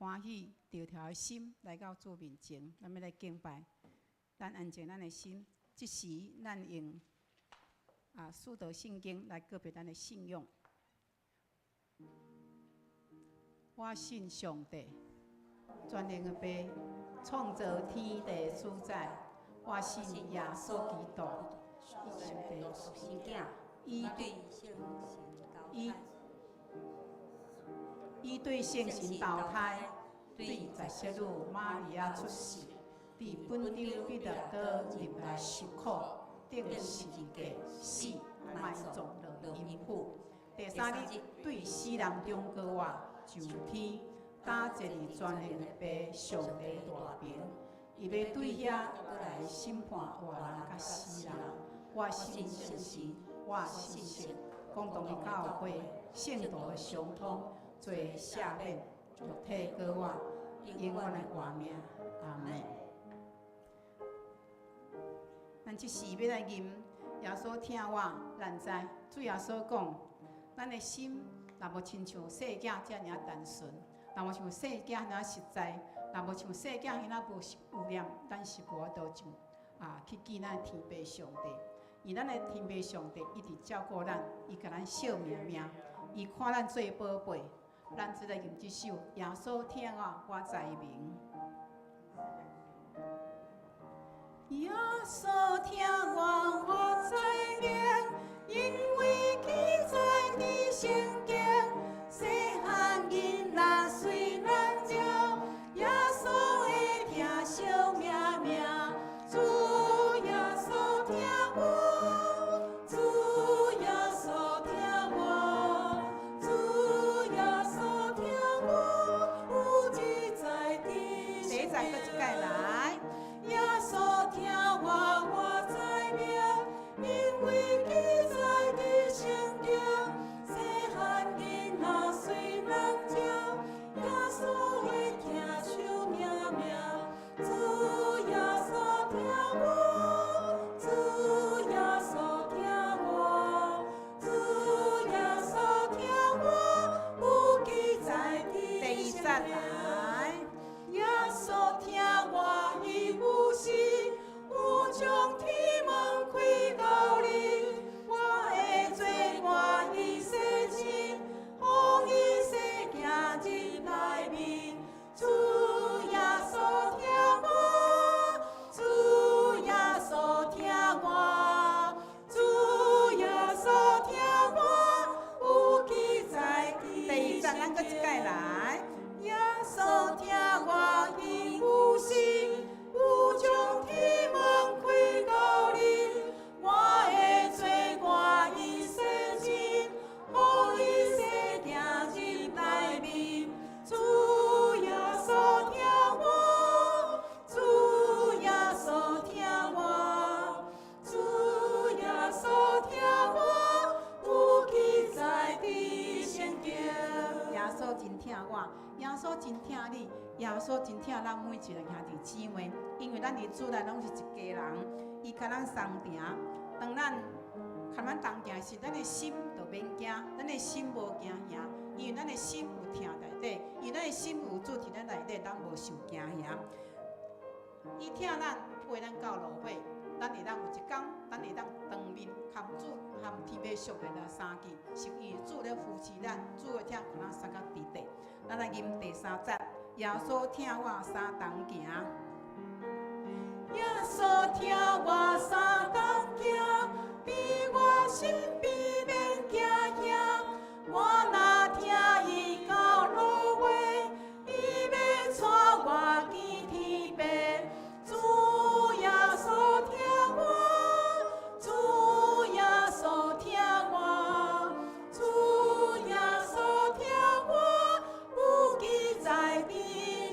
歡喜、著調的心來到主面前，咱欲來敬拜。咱安靜咱的心，這時咱用使徒聖經來告白咱的信仰。我信上帝，全能的父，創造天地主宰。我信耶穌基督，上帝獨生囝，伊對聖神投胎，對十色女瑪利亞出世，佇本丟彼拉多入來受苦，釘十字架，死，埋葬落陰府。第三日對死人中過活，上天，搭坐佇全能的父上帝大爿，伊欲對遐閣來審判活人佮死人。我信聖神，我信聖公同的教會，聖徒的相通，罪赦免，肉體過活，永遠的活命。阿門。咱這時欲來吟耶穌疼我，咱知主耶穌講，咱的心若無親像細囝遮爾仔單純，若無像細囝遐實在，若無像細囝遐無污染，咱是無法度上去見咱的天父上帝。因咱的天父上帝一直照顧咱，伊共咱惜命命，伊看咱做寶貝。咱做來吟這首《耶穌疼我，我知明》。耶穌疼我，我知明，因為記載佇聖經，細漢囡仔隨人叫，耶穌的疼惜命命，主耶穌疼我，主耶穌疼我，主耶穌疼我，有記載佇聖經。第一節閣一擺來。耶穌疼我，我知明，因為記載佇聖經，細漢囡仔隨人叫，耶穌的疼惜命命，主耶穌疼我，主耶穌疼我，主耶穌疼我，有記載佇聖經。耶穌疼我，伊有時有將天門開予你，我的罪我已洗淨，予伊洗行入內面。主耶穌疼我，主耶穌疼我，主耶穌疼我，有記載佇第二節，咱閣一擺來。耶穌疼我，伊有時有將天門開予你，我的罪我已洗淨，予伊洗行入內面。主耶穌疼我，主耶穌疼我，主耶穌疼我，有記載佇聖經。耶穌真疼我，耶穌真疼你，耶穌真疼咱每一個兄弟姊妹，因為咱佇主內攏是一家人，伊共咱相行。當咱共咱同行時，咱的心就免驚，咱的心無驚嚇，因為咱的心有疼內底，因為咱的心有主佇咱內底，咱無受驚嚇。伊疼咱，陪咱到路尾，咱會當有一工，咱會當當面含主含天父上帝來相見，是因為主咧扶持咱，主的疼共咱相佮佇底。咱來吟第三節，耶穌疼我相同行。耶穌疼我相同行，佇我身邊免驚嚇。我若聽伊到路尾，伊欲帶我見天父。主耶穌疼我，主耶穌疼我，主耶穌疼我，有記載佇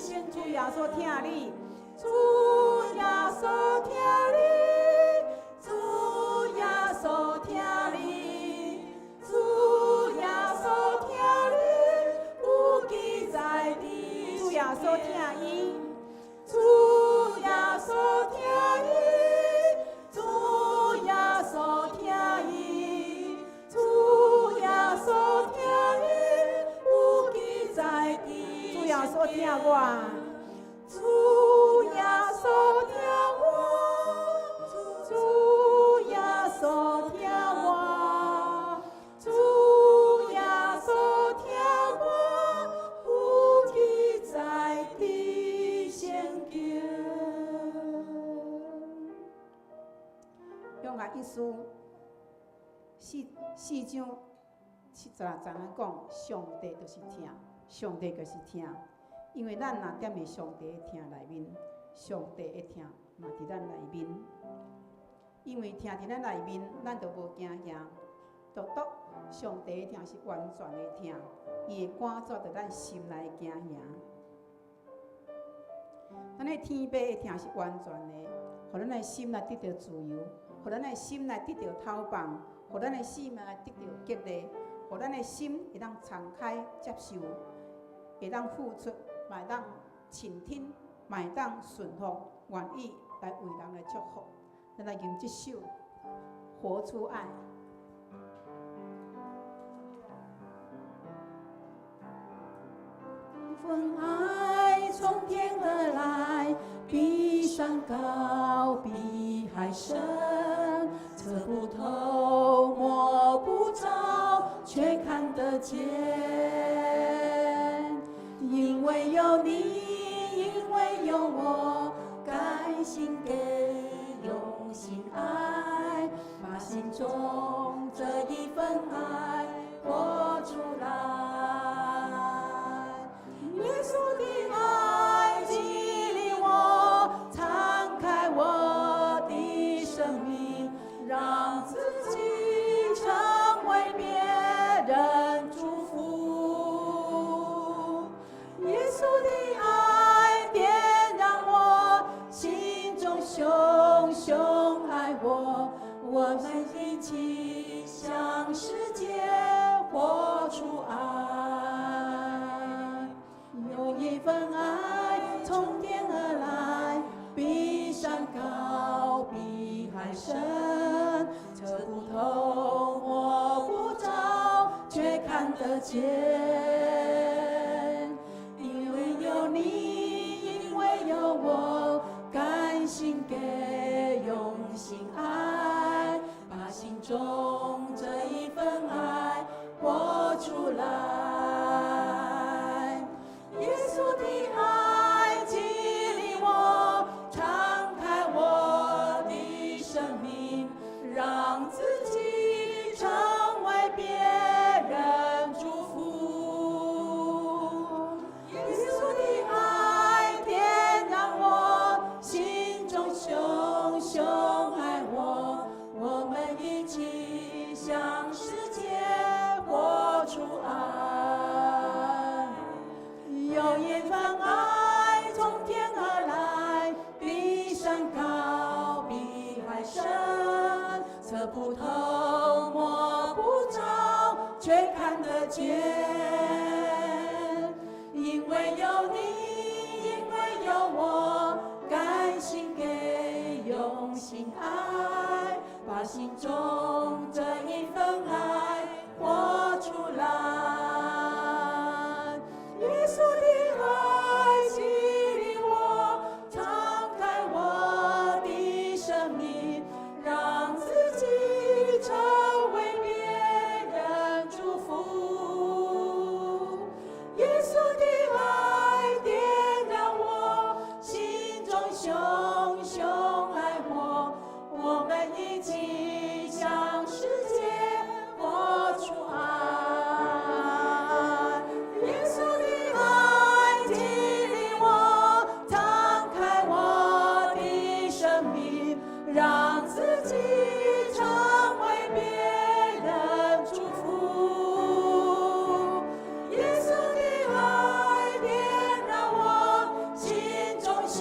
聖經。主耶穌疼你，主耶穌疼你，主耶穌疼你，主耶穌疼你，有記載佇主耶穌疼伊，主耶穌疼伊，主耶穌疼伊，主耶穌疼伊，有記載佇主耶穌疼我。主耶穌疼我，主耶穌疼我，主耶穌疼我，有記載佇聖經。約翰一書四章76節講，上帝就是疼，上帝就是疼，因為咱若踮佇上帝的疼內面，上帝的疼嘛佇咱內面。因為疼佇咱內面，咱就無驚嚇。獨獨上帝的疼是完全的疼，伊會趕走著咱心內的驚嚇。咱的天父的疼是完全的，予咱的心來得著自由，予咱的心來得著透放，予咱的心來得著激勵，予咱的心會當敞開接受，會當付出，嘛會當傾聽，嘛會當順服，願意來為人來祝福。咱來用這首《活出愛》。份愛從天而來，比山高，比海深，測不透，摸不着，卻看得見。因為有你，因為有我，甘心給，用心愛，把心中這一份愛活出來。耶穌的愛激勵我，敞開我的生命，讓自己成為別人祝福。耶穌的愛點燃我心中熊熊愛火，我們一起向世界活出愛。有一份愛從天而來，比山高，比海深，測不透，摸不着，卻看得見。因為有你，因為有我，甘心給，用心愛，把心中這一份愛活出來。耶穌的愛激勵我，敞開我的生命，讓自己成為別人祝福。耶穌的愛點燃我心中熊熊愛火，我們一起向世界活出愛。有一份愛從天而來，比山高，比海深，測不透，摸不着，卻看得見。因為有你，因為有我，甘心給，用心愛，把心中這一份愛活出來。耶穌的愛激勵我，敞開我的生命，讓自己成為別人祝福。耶穌的愛點燃我心中熊熊愛火，我們一起向世界活出愛。耶穌的愛激勵我，敞開我的生命，讓自己成為別人祝福。耶穌的愛點燃我心中熊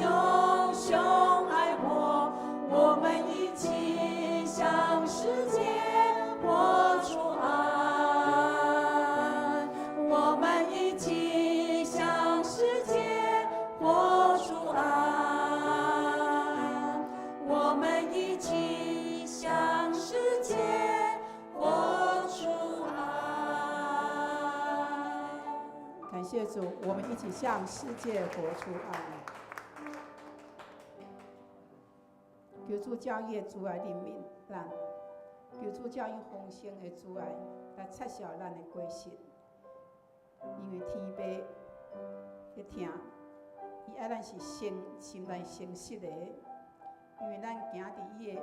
熊主，我們一起向世界活出愛。求主照伊的慈愛憐憫咱，求主照伊豐盛的慈愛來擦拭咱的過失。因為天父的疼，伊愛咱是誠心內誠實的，因為咱行佇伊的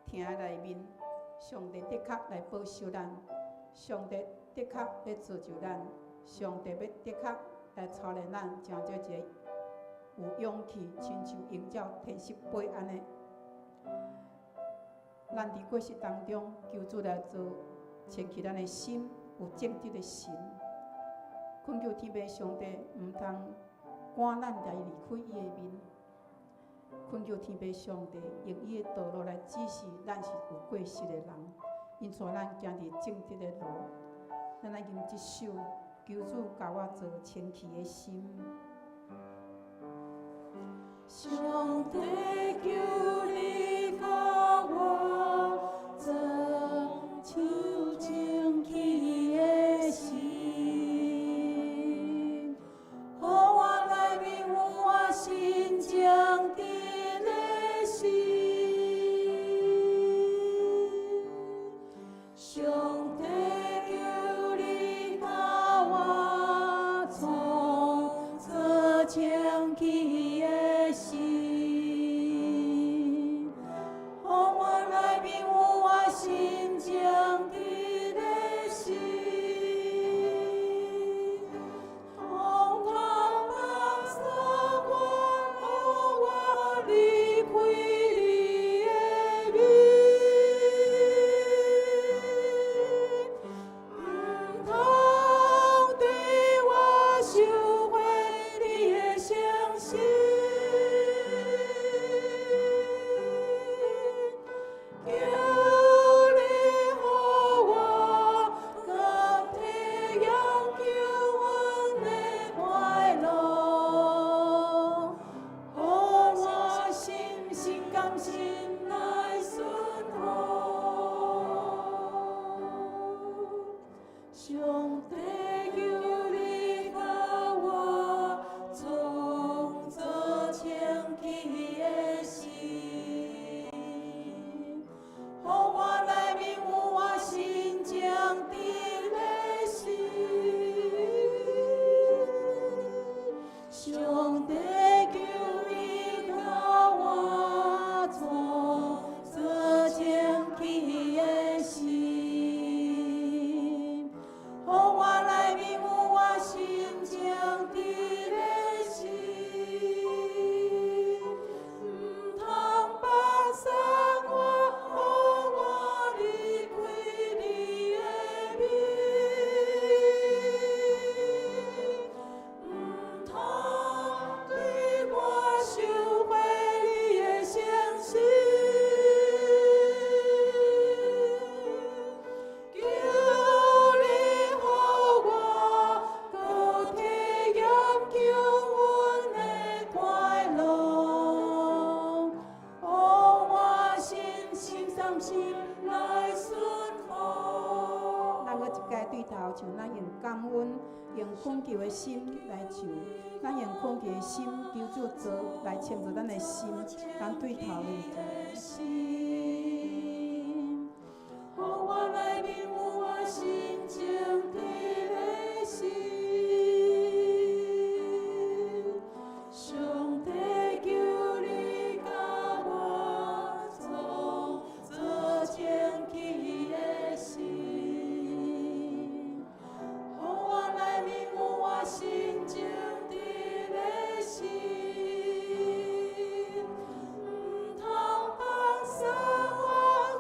疼內面，上帝的確來保守咱，上帝的確欲造就咱，上帝欲的確來操練咱，成做一个有勇氣，親像鷹鳥天使飛按呢。咱佇過失當中，求主來做清氣咱的心，有正直的心。懇求天父上帝，毋通趕咱來離開伊的面。懇求天父上帝，用伊的道路來指示咱是有過失的人，𪜶帶咱行佇正直的路。咱來吟這首，求主教我做清氣的心。上帝求你教我裝手清氣的心，予我內面有我心正直的心。上帝求你教我創做清氣的心，予我內面有我心正直的心，毋通放捨我，予我離開你的面，毋通對我收回你的誠實。求你予我閣體驗救恩的快樂，予我心心甘心來順服。上帝求你教我創做清氣的心，予我內面有我心正直的心。上帝求你教我創做清氣的心，予我內面有我心正直的心，毋通放捨我，予我離開你的面，毋通對我收回你的誠實。求你予我閣體驗救恩的快樂，予我心心甘心來順服。咱閣一擺對頭唱，咱用感恩、用懇求的心來唱，咱用懇求的心求主做來清除咱的心，咱對頭來唱。心，予我內面有我心正直的心。上帝求你教我創做清氣的心，予我內面有我心正直的心，毋通放捨我，予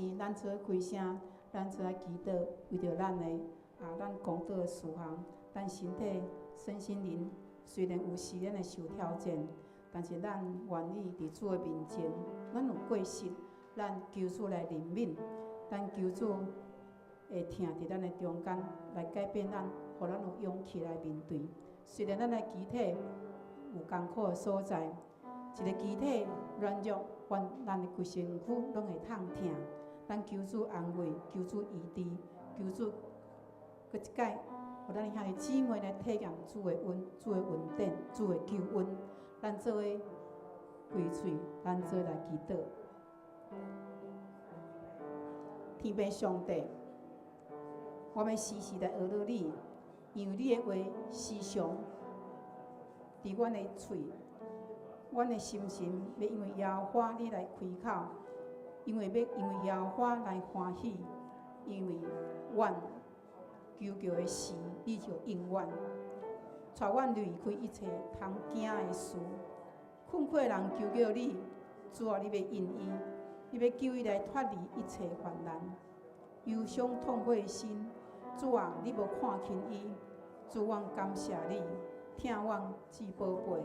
時，咱做伙開聲，咱做來祈禱，為著咱的啊，咱講道的事項，咱身體、身心靈雖然有時咱會受挑戰，但是咱願意佇主的面前，咱有過失，咱求主來憐憫，咱求主會疼佇咱的中間來改變咱，予咱有勇氣來面對。雖然咱的肢體有艱苦的所在，一个肢體軟弱，阮咱的規身軀攏會痛疼。咱求主安慰，求主醫治，求主閣一擺，予咱兄弟姊妹來體驗主的恩、主的恩典、主的救恩。咱做伙開喙，咱做來祈禱。天父上帝，我欲時時來呵咾你，因為你的話時常佇阮的喙，阮的心神欲因為耶和華你來開口，因為欲因為耶和華來歡喜，因為阮求告的時，你就應阮，帶阮離開一切通驚的事。困苦的人求告你，主啊，你欲應伊，你欲救伊來脫離一切患難。憂傷痛悔的心，主啊，你無看輕伊。主，阮感謝你，疼阮至寶貝，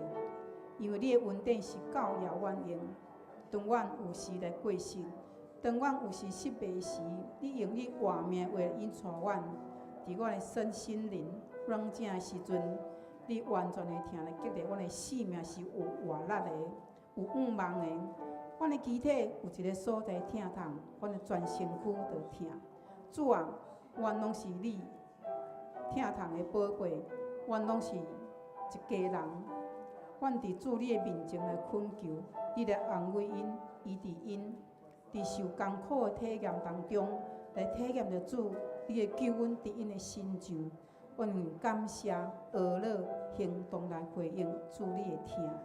因為你的恩典是夠遙遠用。當阮有時來過失，當阮有時失敗時，你用你活命的話引帶阮，佇阮的身心靈軟正的時陣，你完全的疼來激勵阮的生命是有活力的，有向望的。阮的肢體有一个所在疼痛，阮的全身軀就疼。主啊，阮攏是你疼痛的寶貝，阮攏是一家人。阮佇主你的面前來懇求，你來安慰𪜶、醫治𪜶，佇受艱苦的體驗當中，來體驗著主你的救恩佇𪜶的身上。阮用感謝、呵咾行動來回應主你的疼。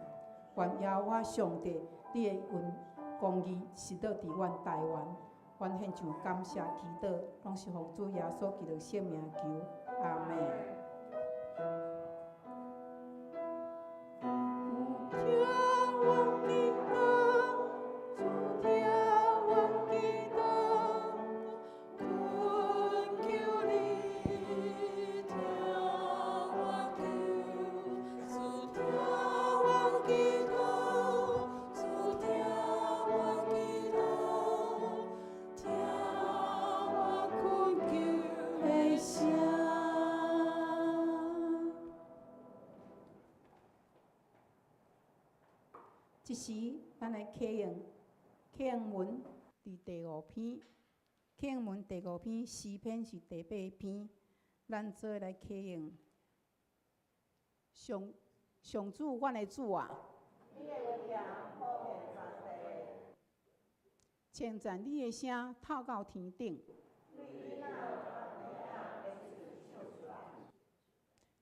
願耶和華上帝，你的恩公義實倒佇阮台灣。阮獻上感謝祈禱，攏是奉主耶穌基督聖名求，阿們。聽阮祈禱，主聽阮祈禱，懇求你聽我求，主聽阮祈禱，主聽阮祈禱，聽我懇求的聲。這時，咱來啟用啟用文佇第五篇，啟用文第五篇詩篇是第八篇，咱做伙來啟用。上上主，阮的主啊！稱讚你的聲透到天頂。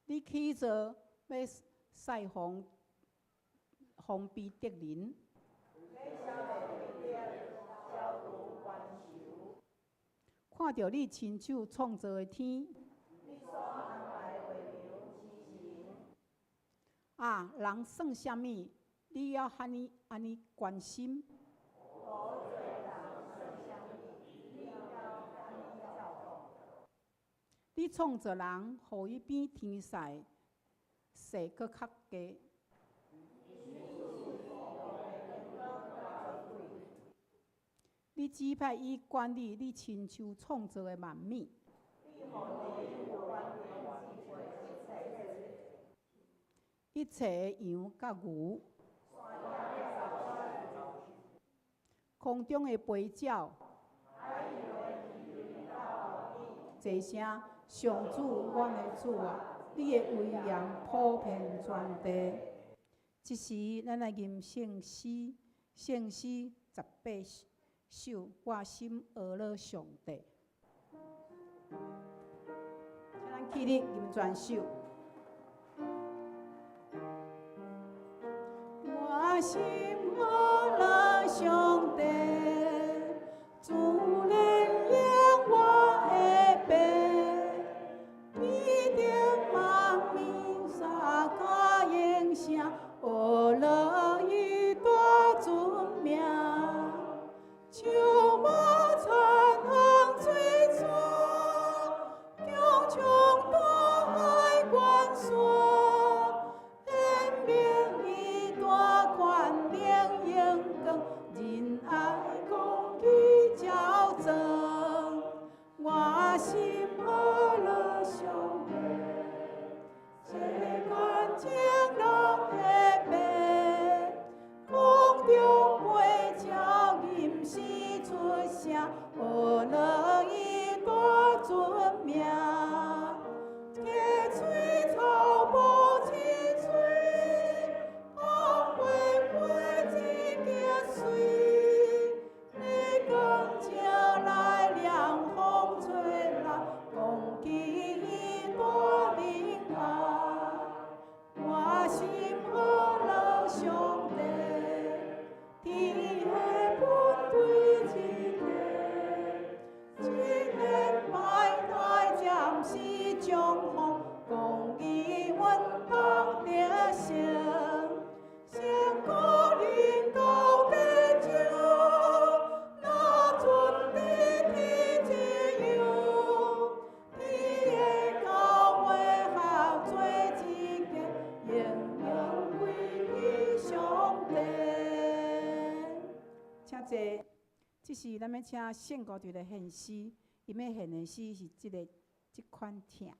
你起座欲賽防防備敵人。看著你親手創造的天。啊，人算啥物？你猶遐爾按呢關心？你創造人，予伊比天使勢閣較低。你指派伊管理你親手創造的萬物。一切的羊佮牛，空中的飛鳥，齊聲上主，阮的主啊，你的威嚴普遍全地。這時，咱來吟聖詩，聖詩18首，我心呵咾上帝。請咱起立吟全首。我心呵咾上帝，主憐憫我的爸，天頂萬民沙甲應聲，呵咾伊大尊名，樹木草是咱欲請聖歌隊來獻詩，𪜶欲獻的詩是這个這款疼。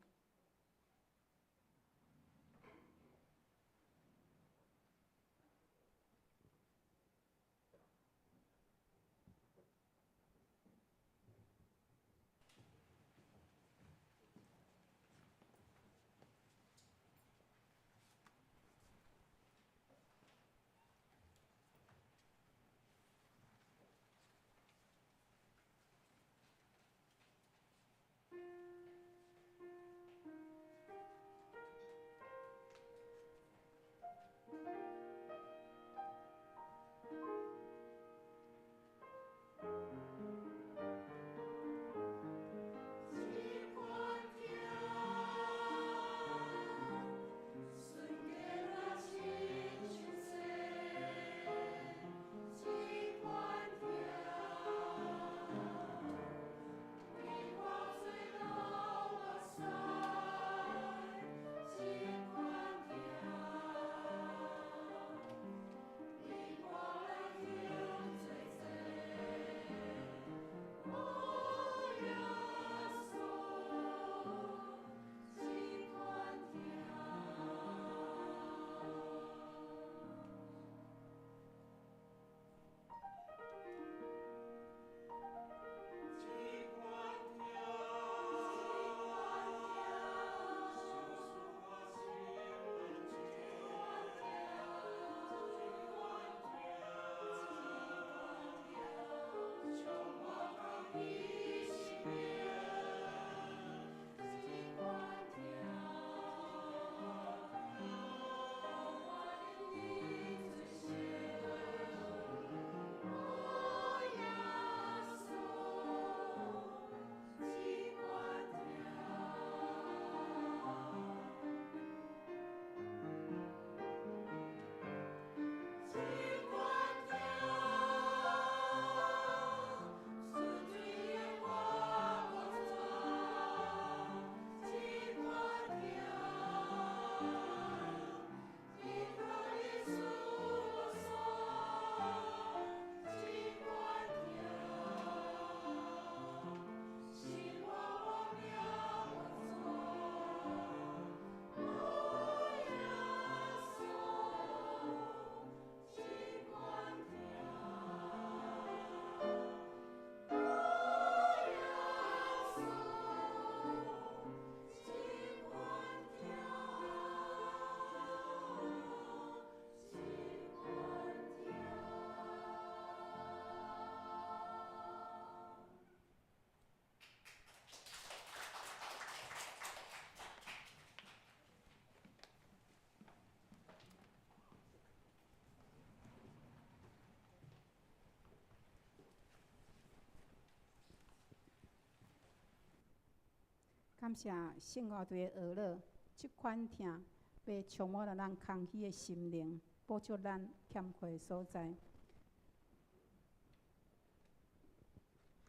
感謝聖樂隊的學樂，這款疼欲充滿了咱空虛的心靈，補足咱欠缺的所在。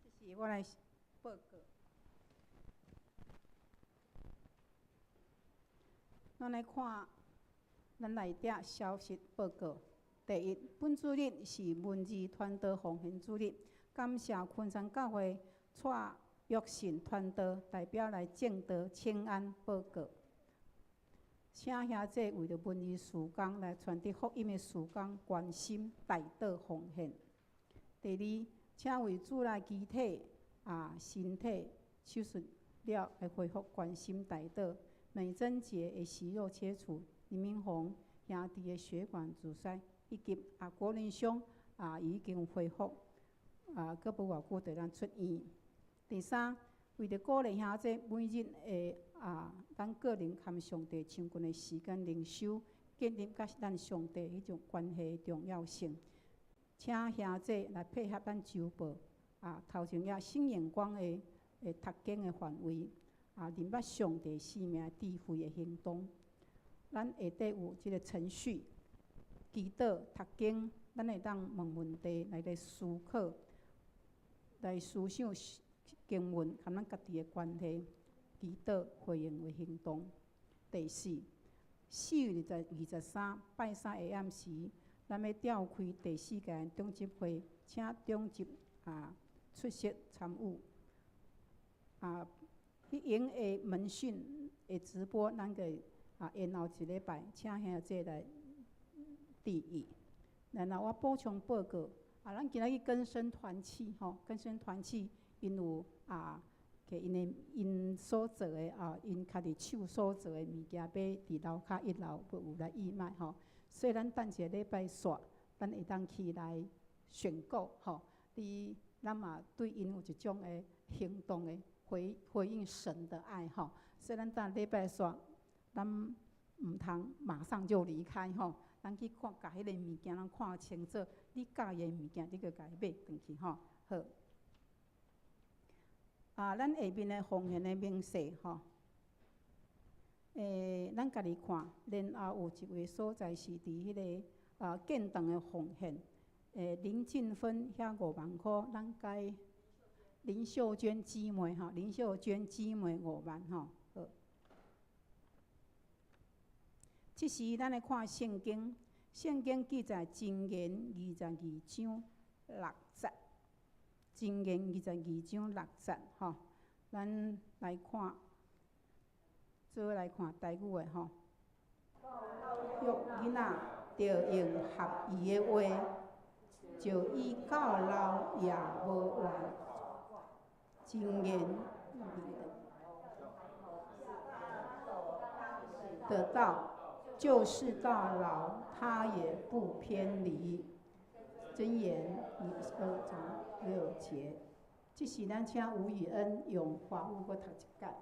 這是我來報告。咱來看咱內底消息報告。第一，本主日是文字傳道奉獻主日，感謝昆山教會蔡約信傳道代表來證道請安報告，請兄弟為著文字事工來傳遞福音的事工，關心代禱奉獻。第二，請為主內肢體啊身體手術了來恢復關心代禱。美珍姐的息肉切除，林明宏兄弟的血管阻塞，以及啊郭林兄啊已經恢復啊，閣無偌久就通出院。第三，為著鼓勵兄弟每日的啊，咱個人和上帝親近的時間靈修，建立佮咱上帝彼種關係的重要性，請兄弟來配合咱週報啊，頭前頁新眼光的的讀經的範圍啊，認捌上帝生命智慧的行動。咱下底有這个程序，祈禱、讀經，咱會當問問題來來思考，來思想經文佮咱家己的關係，祈禱回應為行動。第四，4月23拜三下暗時，咱欲召開第四屆長執會，請長執出席參與。彼閒的門訓的直播，咱個延後一禮拜，請兄弟來注意。然後我補充報告，咱今仔日更生團契吼，更生團契𪜶有摕𪜶的𪜶所做的𪜶家己手所做的物件，欲佇樓跤一樓閣有來義賣吼。所以咱等一个禮拜煞，咱會當去來選購吼。你咱嘛對𪜶有一種的行動的回應神的愛吼。所以咱等禮拜煞，咱毋通馬上就離開吼。咱去看，共彼个物件攏看清楚，你佮意的物件，你閣共伊買轉去吼。好。咱下面的奉獻的明細吼，咱家己看，然後有一位所在是佇彼个建堂的奉獻，林靜芬遐5萬箍，咱改林秀娟姊妹吼，林秀娟姊妹五萬吼，好。這時咱來看聖經，聖經記載箴言二十二章六節，箴言二十二章六節吼，咱來看，做來看台語的吼。教育囡仔，著用合宜的話，就以到老也無怨。箴言的道，就是到老，他也不偏離。箴言22章6節，這是咱請吳宇恩用華語閣讀一擺。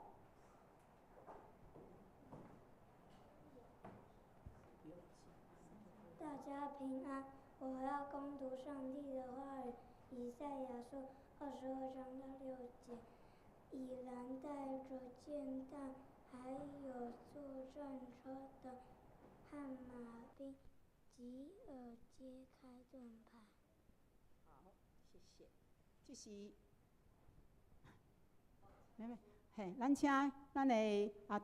大家平安，我要攻讀上帝的話語。以賽亞書22章第6節，以蘭帶著箭彈，還有坐戰車的和馬兵，吉珥揭開盾牌。好，謝謝。這是，沒沒，嘿，咱請咱的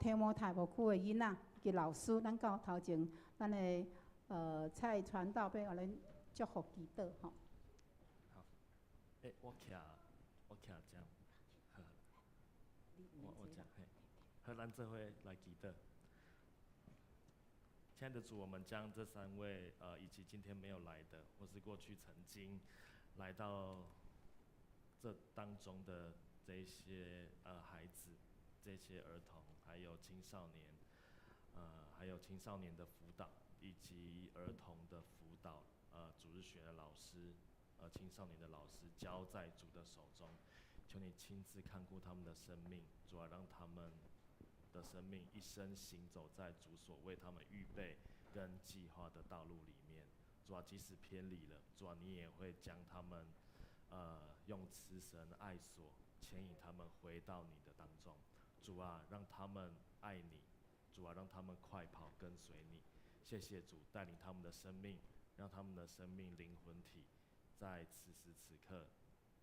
提摩太牧區的囡仔及老師，咱到頭前，咱的蔡傳道欲予咱祝福祈禱吼。好，欸，我徛遮，好，我講，嘿，好，咱做伙來祈禱。親愛的主，我們將這三位，以及今天沒有來的，或是過去曾經來到這當中的這些孩子、這些兒童，還有青少年，還有青少年的輔導，以及兒童的輔導，主日學的老師，青少年的老師，交在主的手中，求你親自看顧他們的生命，主啊，讓他們的生命一生行走在主所為他們預備跟計劃的道路裡面。主啊，即使偏離了，主啊，你也會將他們，用慈繩愛索牽引他們回到你的當中。主啊，讓他們愛你，主啊，讓他們快跑跟隨你。謝謝主帶領他們的生命，讓他們的生命靈魂體在此時此刻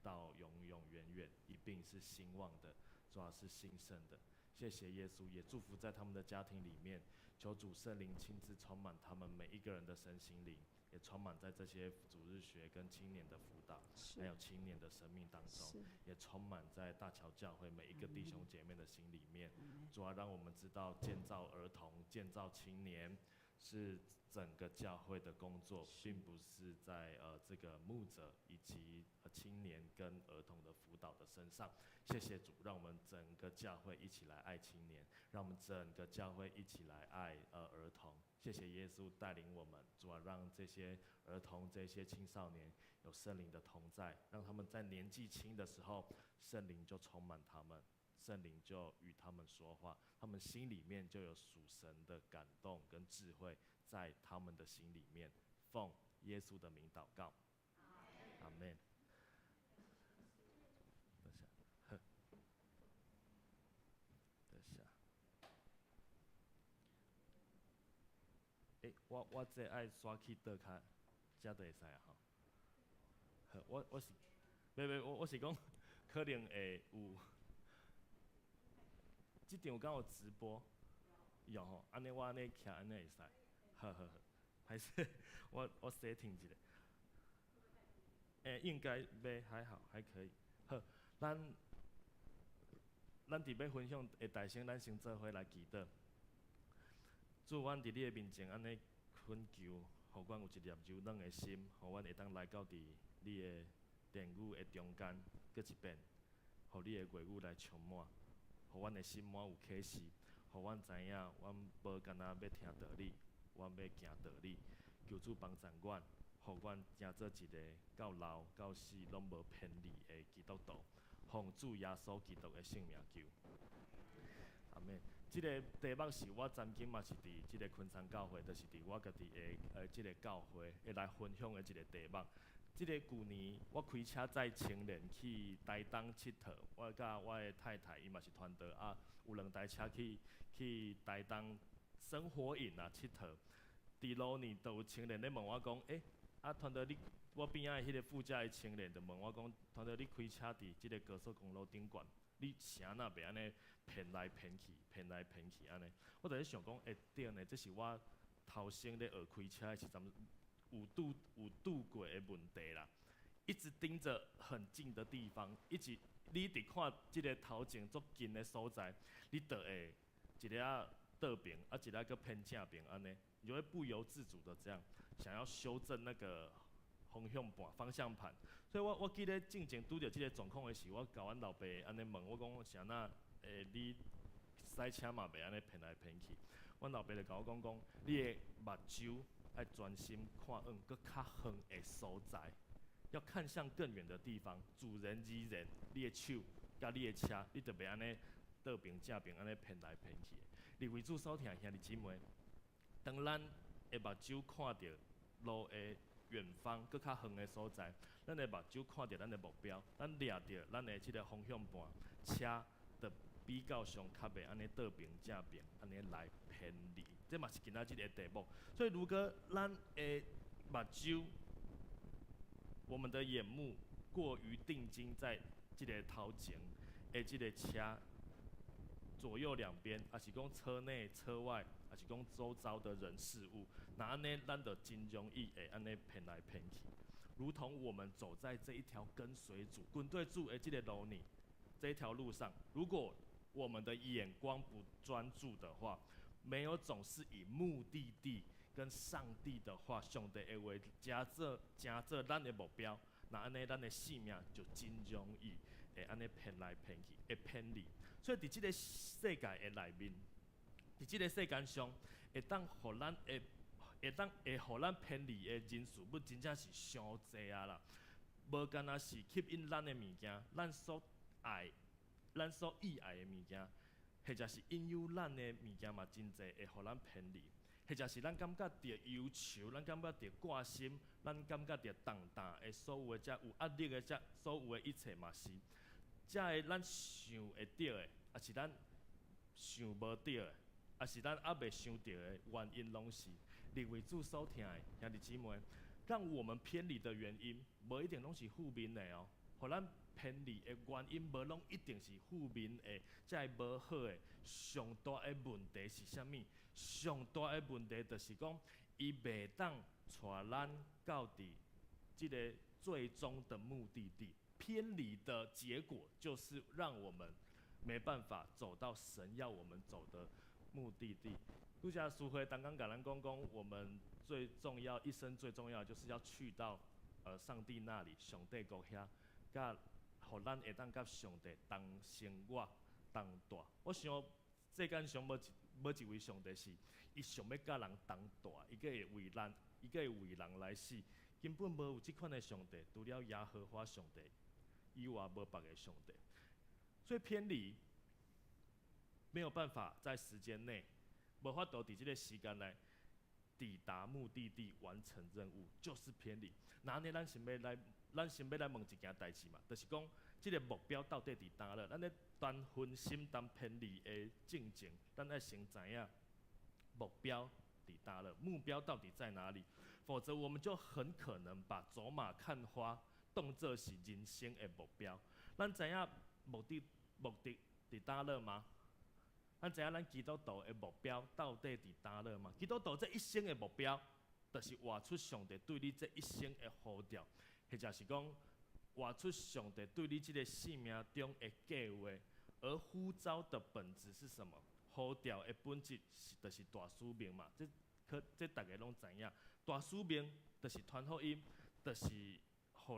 到永永遠遠一併是興旺的，主啊，是興盛的。謝謝耶穌，也祝福在他們的家庭裡面，求主聖靈親自充滿他們每一個人的身心靈，也充滿在這些主日學跟青年的輔導，還有青年的生命當中，也充滿在大橋教會每一個弟兄姐妹的心裡面。主啊，讓我們知道建造兒童、建造青年是整個教會的工作，並不是在這個牧者以及青年跟兒童的輔導的身上。謝謝主，讓我們整個教會一起來愛青年，讓我們整個教會一起來愛兒童。謝謝耶穌帶領我們，主啊，讓這些兒童、這些青少年有聖靈的同在，讓他們在年紀輕的時候，聖靈就充滿他們，聖靈就與他們說話，他們心裡面就有屬神的感動跟智慧在他們的心裡面。奉耶穌的名禱告，阿門。等下，呵，等下。欸，我這愛刷去倒跤，遮就會使啊吼。好，我是，袂袂，我是講，可能會有，這場敢有直播？有吼，按呢我按呢徛按呢會使，好好好，歹勢，我 setting 一下。欸，應該袂還好，還可以。好，咱佇欲分享的代先，咱先做伙來祈禱。主，阮佇你的面前按呢懇求，予阮有一粒柔軟的心，予阮會當來到佇你的殿宇的中間，閣一遍，予你的話語來充滿，予阮的心滿有啟示，予阮知影，阮無干焦欲聽道理，阮欲行道理。求主幫助阮，予阮成做一個到老到死攏無偏離的基督徒。奉主耶穌基督的聖名求，阿們。這个題目是我曾經嘛是佇這个昆山教會，就是佇我家己的這个教會會來分享的一个題目。這个舊年我開車載青年去台東𨑨迌，我佮我的太太伊嘛是傳道啊，有兩台車去台東生活營啊𨑨迌。佇路呢，就有青年咧問我講，欸，啊傳道你，我邊仔的彼个副駕的青年就問我講，傳道你開車佇這个高速公路頂懸，你啥若袂按呢偏來偏去，偏來偏去按呢？我就咧想講，欸，對呢，這是我頭先咧學開車的時陣有拄過的問題啦。一直盯著很近的地方，一直你一直看這个頭前足近的所在，你就會一下仔倒爿，啊一下閣偏正爿按呢，你就會不由自主的這樣想要修正那個方向盤、方向盤。所以我記得進前拄著這个狀況的時，我共阮老爸按呢問我講，啥若欸你駛車嘛袂按呢偏來偏去？阮老爸就共我講講，你的目睭愛專心看往閣較遠的所在，要看向更遠的地方，自然而然，你的手佮你的車，你就袂按呢倒爿正爿按呢偏來偏去。伫為主所疼的兄弟姊妹，當咱的目睭看著路的遠方，閣較遠的所在，咱的目睭看著咱的目標，咱掠著咱的這个方向盤，車就比較上較袂按呢倒爿正爿，按呢來偏離。這嘛是今仔日的題目。所以，如果咱的目睭，我們的眼目過於定睛在這个頭前的這个車左右兩邊，抑是講車內車外，抑是講周遭的人事物，那按呢，咱就真容易會按呢偏來偏去。如同我們走在這一條跟隨主、跟對主的這个路呢，這一條路上，如果我們的眼光不專注的話，沒有總是以目的地跟上帝的話、上帝的話，成做咱的目標，那按呢，咱的性命就真容易會按呢偏來偏去，會偏離。所以佇這个世界的內面，佇這个世間上，會當予咱會會當會予咱偏離的人事物，真正是傷濟啊啦！無干焦是吸引咱的物件，咱所愛、咱所意愛的物件，或者是引誘咱的物件嘛，真濟會予咱偏離。或者是咱感覺著憂愁，咱感覺著掛心，咱感覺著重擔的所有的這有壓力的這所有的一切嘛是，這个咱想會著的，抑是咱想無著的，抑是咱猶未想著的原因，攏是認為主所疼的兄弟姊妹，讓我們偏離的原因，無一定攏是負面的哦。予咱偏離的原因，無攏一定是負面的，才會無好的。上大的問題是啥物？上大的問題就是講，伊袂當帶咱到佇這个最終的目的地。偏離的結果就是讓我們沒辦法走到神要我們走的目的地。拄才淑慧剛剛共咱講講，我們最重要，一生最重要就是要去到上帝那裡，上帝國遐，佮予咱會當佮上帝同生活同住。我想世間上無一位上帝是伊想欲佮人同住，伊閣會為咱，伊閣會為人來死，根本無有這款的上帝，除了耶和華上帝以外，無別个上帝。所以偏離沒有辦法在時間內，無法度佇這个時間內抵達目的地完成任務，就是偏離。那按呢，咱先欲來問一件代誌嘛，就是講這个目標到底佇佗落？咱咧當分心、當偏離的進前，咱愛先知影目標佇佗落？目標到底在哪裡？否則我們就很可能把走馬看花當作是人生的目標。咱知影目的佇佗落嗎？咱知影咱基督徒的目標到底佇佗落嗎？基督徒這一生的目標，就是活出上帝對你這一生的呼召。或者是講活出上帝對你這个生命中的計劃。而呼召的本質是什麼？呼召的本質是就是大使命嘛。這可這逐家攏知影。大使命就是傳福音，就是予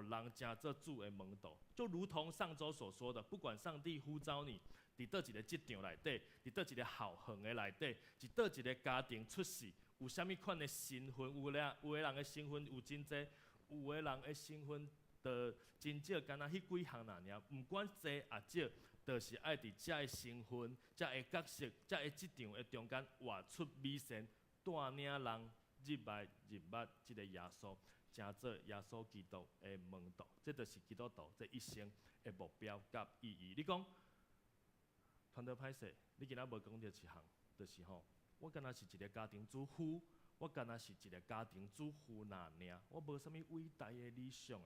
人成做主的門徒。就如同上週所說的，不管上帝呼召你佇佗一个職場內底，佇佗一个校園的內底，佇佗一个家庭出世，有啥物款的身份？有的人的身份有真濟，有的人的身份就真少，干焦彼幾項爾爾。毋管濟抑少，就是愛佇遮个身份、遮个角色、遮个職場的中間活出美善，帶領人入來認捌這个耶穌，成做耶穌基督的門徒。這就是基督徒這一生的目標佮意義。你講，傳道歹勢，你今仔無講著一項，就是吼，我敢若是一个家庭主婦，我敢若是一个家庭主婦爾爾，我無啥物偉大的理想。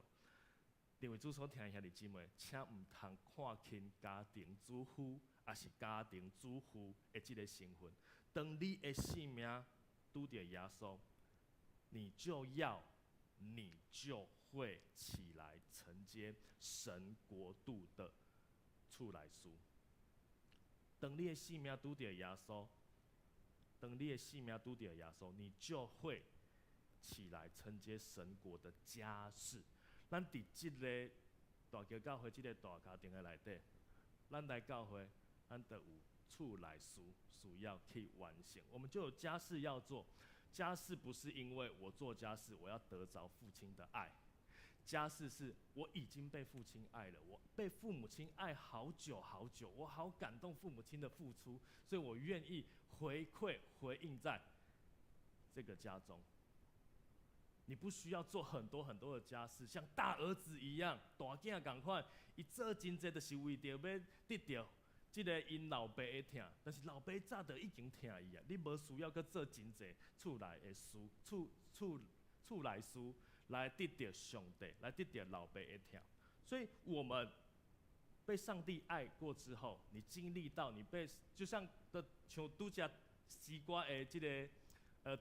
認為主所疼的兄弟姊妹，請毋通看輕家庭主婦，抑是家庭主婦的這个身份。當你的生命拄著耶穌，你就會起來承接神國度的厝內事。當你的生命拄著耶穌，當你的生命拄著耶穌，你就會起來承接神國的家事。咱佇這个大橋教會這个大家庭的內底，咱來教會，咱就有厝內事需要去完成，我們就有家事要做。家事不是因為我做家事，我要得著父親的愛。家事是我已經被父親愛了，我被父母親愛好久好久，我好感動父母親的付出，所以我願意回饋回應在這個家中。你不需要做很多很多的家事，像大兒子一樣，大囝仝款，伊做真濟，就是為著欲得著這个𪜶老爸的疼，但是老爸早就已經疼伊啊，你無需要閣做真濟厝內的事，厝內事來得著上帝，來得著老爸的疼。所以，我們被上帝愛過之後，你經歷到你被，就像的像拄才詩歌的這个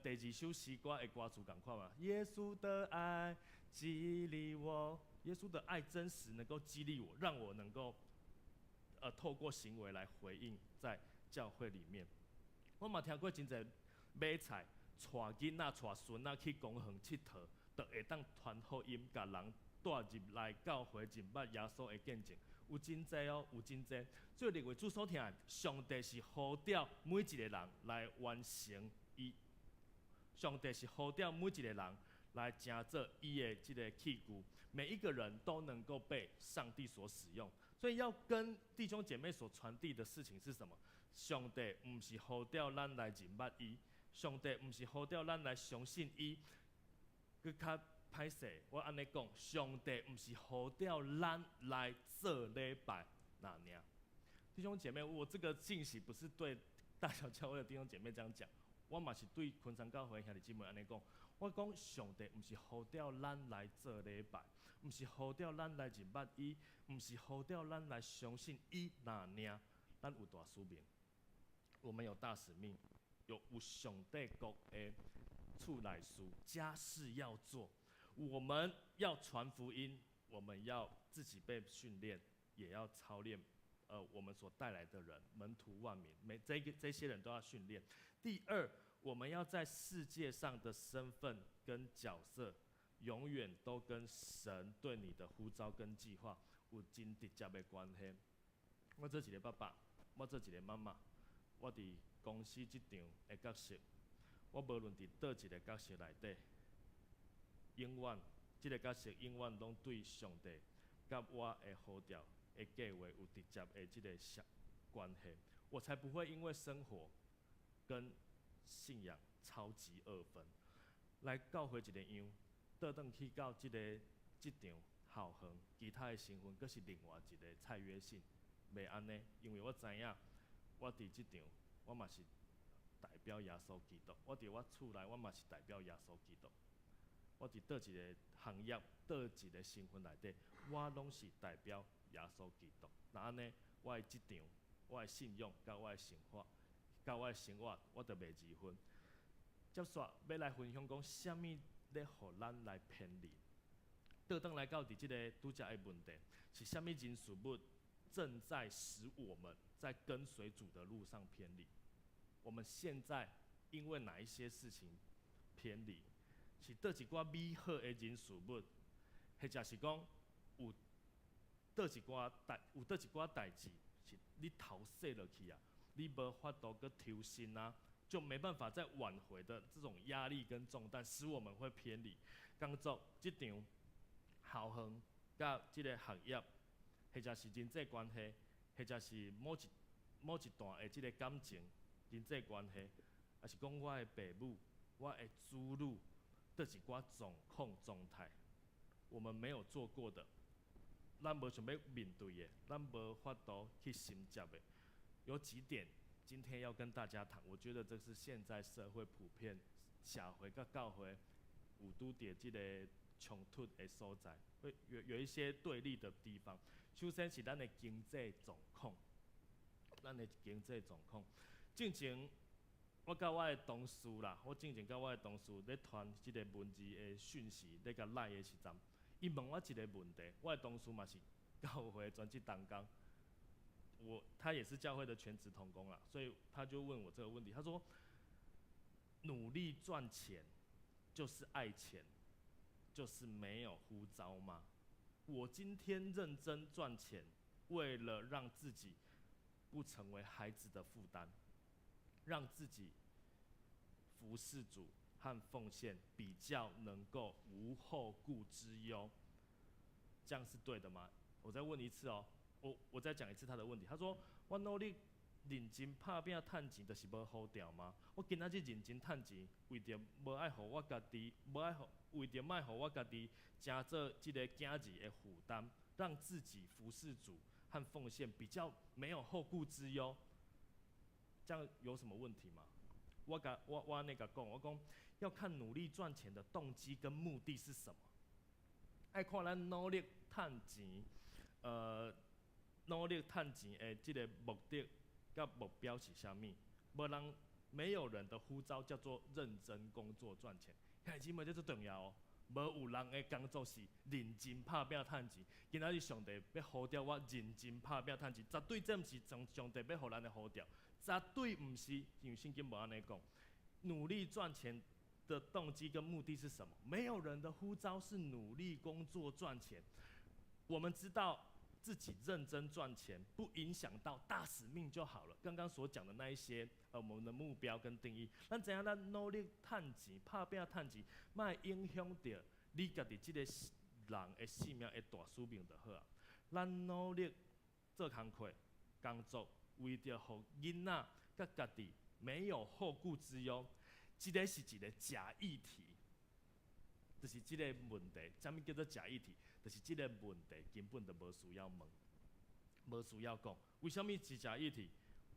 第二首詩歌的歌詞仝款嘛，耶穌的愛激勵我，耶穌的愛真實能夠激勵我，讓我能夠透過行為來回應在教會裡面。我嘛聽過真濟買菜，帶囡仔帶孫仔去公園𨑨迌，就會當傳福音，共人帶入來教會認捌耶穌的見證，有真濟哦，有真濟。所以認為主所疼的，上帝是呼召每一個人來完成伊。上帝是呼召每一個人來成做伊的這个器具，每一個人都能夠被上帝所使用。所以要跟弟兄姐妹所傳遞的事情是什麼？上帝毋是呼召咱來認捌伊，上帝毋是呼召咱來相信伊。閣較歹勢，我按呢講，上帝毋是呼召咱來做禮拜爾爾。弟兄姐妹，我這個信息不是對大小教會的弟兄姐妹這樣講。我嘛是對昆山教會兄弟姊妹按呢講，我講上帝毋是呼召咱來做禮拜，毋是呼召咱來認捌伊，毋是呼召咱來相信伊爾爾，咱有大使命，我們有大使命，有上帝國的厝內事家事要做，我們要傳福音，我們要自己被訓練，也要操練，我們所帶來的人，門徒萬民，每這個這些人都要訓練。第二，我們要在世界上的身份跟角色，永遠都跟神對你的呼召跟計劃有真直接的關係。我做一个爸爸，我做一个媽媽，我佇公司職場的角色，我無論佇佗一个角色內底，永遠這个角色永遠攏對上帝佮我的呼召的計劃有直接的這个相關係，我才不會因為生活跟信仰超級二分，來教會一个樣，倒轉去到這个職場、校園，其他的身份，閣是另外一个蔡約信，袂按呢，因為我知影，我佇職場，我嘛是代表耶穌基督；我佇我厝內，我嘛是代表耶穌基督。我佇佗一个行業、佗一个身份內底，我攏是代表耶穌基督。若按呢，我的職場、我的信仰、佮我的生活、佮我的生活，我就袂二分。接續欲來分享講，啥物咧予咱來偏離？倒轉來到佇這个拄才的問題，是啥物人事物正在使我們在跟隨主的路上偏離？我們現在因為哪一些事情偏離？是佗一寡美好的人事物，或者是講有佗一寡代有佗一寡代誌是你頭洗落去啊，你無法度閣抽身啊，就沒辦法再挽回的這種壓力跟重擔，使我們會偏離。工作、職場、校園、佮這个學業，或者是人際關係，或者是某一段的這个感情、人際關係，抑是講我的爸母、我的子女，佗一寡狀況狀態，我們沒有做過的，咱無想欲面對的，咱無法度去承接的，有幾點，今天要跟大家談。我覺得這是現在社會普遍社會佮教會有拄著這个衝突的所在，會有一些對立的地方。首先是咱的經濟狀況，咱的經濟狀況。進前我佮我的同事啦，我進前佮我的同事咧傳這个文字的訊息，咧共 LINE 的時陣，伊問我一个問題。我的同事嘛是教會專職同工，他也是教會的全職同工啦，所以他就問我這個問題，他說：努力賺錢就是愛錢，就是沒有呼召嗎？我今天認真賺錢，為了讓自己不成為孩子的負擔，讓自己服侍主和奉獻比較能夠無後顧之憂，這樣是對的嗎？我再問一次哦，我再講一次他的問題。他說：我努力認真拍拚趁錢，就是無呼召嗎？我今仔日認真趁錢，為著無愛予我家己，無愛予，為著莫予我家己成做這个囝兒的負擔，讓自己服侍主和奉獻比較沒有後顧之憂，這樣有什麼問題嗎？我共我我按呢共講，我講要看努力賺錢的動機跟目的是什麼。愛看咱努力趁錢，努力趁錢的這个目的佮目標是啥物？無人沒有人的呼召叫做認真工作賺錢，兄弟姊妹，這足重要哦。無有人的工作是認真拍拚趁錢。今仔日上帝欲呼召我認真拍拚趁錢，絕對這毋是上上帝欲予咱的呼召，絕對毋是，因為聖經無按呢講。努力賺錢的動機跟目的是什麼？沒有人的呼召是努力工作賺錢。我們知道自己認真賺錢，不影響到大使命就好了。剛剛所講的那一些，我們的目標跟定義，咱知影咱努力趁錢、拍拚趁錢，莫影響著你家己這個人的生命的大使命就好啊。咱努力做工課、工作，為著予囡仔佮家己沒有後顧之憂，這个是一个假議題，就是這個問題。啥物叫做假議題？就是這个問題根本就無需要問，無需要講。為啥物是假議題？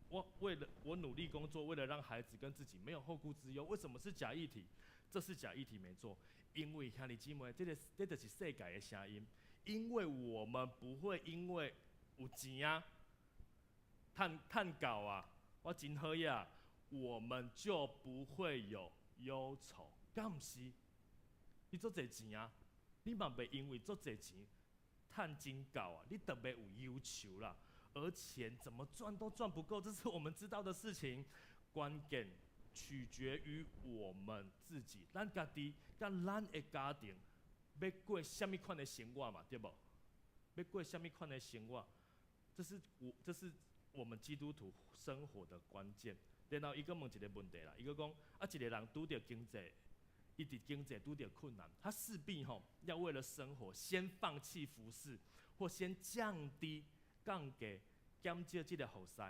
我為了我努力工作，為了讓孩子跟自己沒有後顧之憂，為什麼是假議題？這是假議題沒錯，因為兄弟姊妹，這个這就是世界的聲音。因為我們不會因為有錢啊，趁趁夠啊，我真好呀，我們就不會有憂愁。敢毋是？你足濟錢啊，你嘛袂因為足濟錢，趁真夠啊，你特別有憂愁啦。而錢怎麼賺都賺不夠，這是我們知道的事情。關鍵取決於我們自己，咱家己佮咱的家庭欲過啥物款的生活嘛，對無？欲過啥物款的生活，這是我們基督徒生活的關鍵。然後伊閣問一个問題啦，伊閣講啊，一個人拄著經濟，伊佇經濟拄著困難，他勢必吼要為了生活先放棄服侍，或先降低降低減少這个服侍，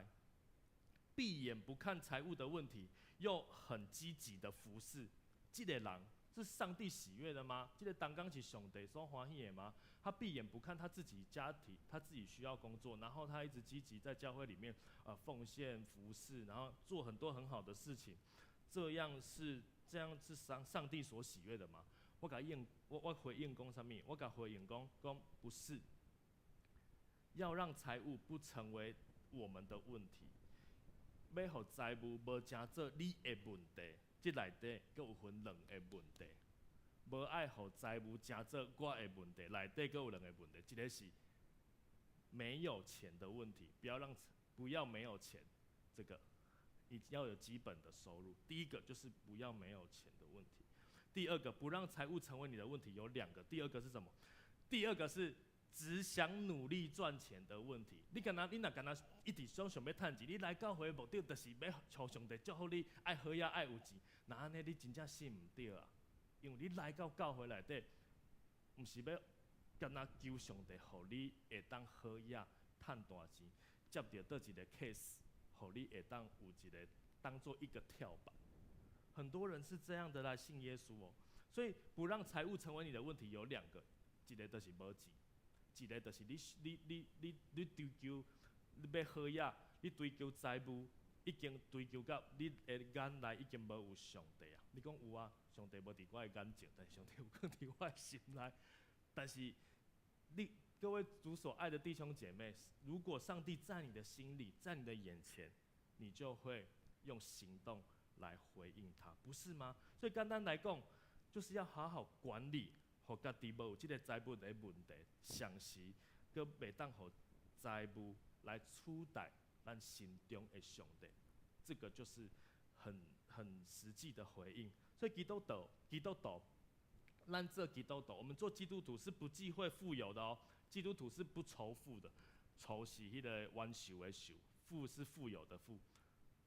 閉眼不看財務的問題，又很積極的服侍，這個人是上帝喜悅的嗎？這個同工是上帝所歡喜的嗎？他閉眼不看他自己家庭，他自己需要工作，然後他一直積極在教會裡面奉獻服侍，然後做很多很好的事情，這樣是上帝所喜悅的嗎？我共應我我回應講啥物？我共回應講講不是，要讓財務不成為我們的問題，欲予財務無成做你的問題，這內底閣有分兩個問題。無愛予財務成做我的問題，內底閣有兩個問題，一個是沒有錢的問題，不要沒有錢，這個你要有基本的收入。第一個就是不要沒有錢的問題。第二個，不讓財務成為你的問題，有兩個。第二個是什麼？第二個是只想努力賺錢的問題。你若干焦一直想欲趁錢，你來教會目的就是欲求上帝祝福你，愛好也愛有錢。若按呢，你真正信毋著啊！因為你來到教會內底，毋是欲干焦求上帝，予你會當好額趁大錢，接著佗一個 case，予你會當有一個當做一個跳板。很多人是這樣的來信耶穌哦，所以不讓財務成為你的問題有兩個，一個就是無錢，一個就是你追求你欲好額，你追求財務，已經追求到你的眼內已經無有上帝啊！你講有啊，上帝無佇我的眼前，但是上帝有囥佇我的心內。但是你各位主所愛的弟兄姐妹，如果上帝在你的心裡，在你的眼前，你就會用行動來回應他，不是嗎？所以簡單來講，就是要好好管理，予家己無有這個財務的問題，同時閣袂當予財務來取代咱心中的上帝，這個就是很實際的回應。所以基督徒，咱做基督徒，我們做基督徒是不忌諱富有的哦。基督徒是不愁富的，愁是彼個冤仇的仇，富是富有的富。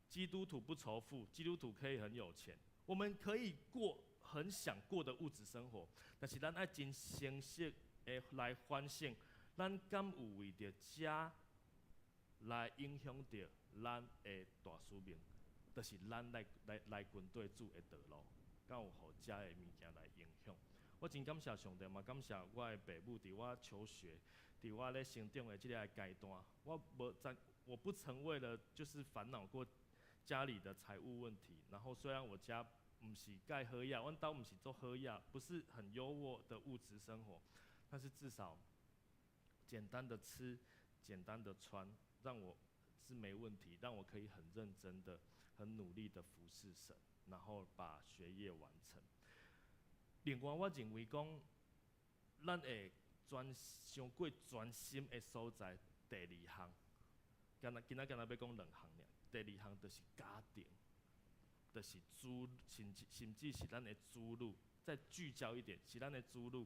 基督徒不愁富，基督徒可以很有錢，我們可以過很想過的物質生活，但是咱愛真誠實的來反省，咱敢有為著這來影響著咱的大使命，就是咱來跟綴主的道路，敢有予這的物件來影響？我真感謝上帝，嘛感謝我的爸母，佇我求學，佇我咧成長的這个階段，我不曾為了就是煩惱過家裡的財務問題。然後雖然我家毋是蓋好額，阮兜毋是做好額，不是很優渥的物質生活，但是至少簡單的吃，簡單的穿，讓我是沒問題，讓我可以很認真的、很努力的服侍神，然後把學業完成。另外，我認為講，咱會傷過專心的所在，第二項，今仔干焦欲講兩項爾。第二項就是家庭，就是子，甚至是咱的子女，再聚焦一點，是咱的子女。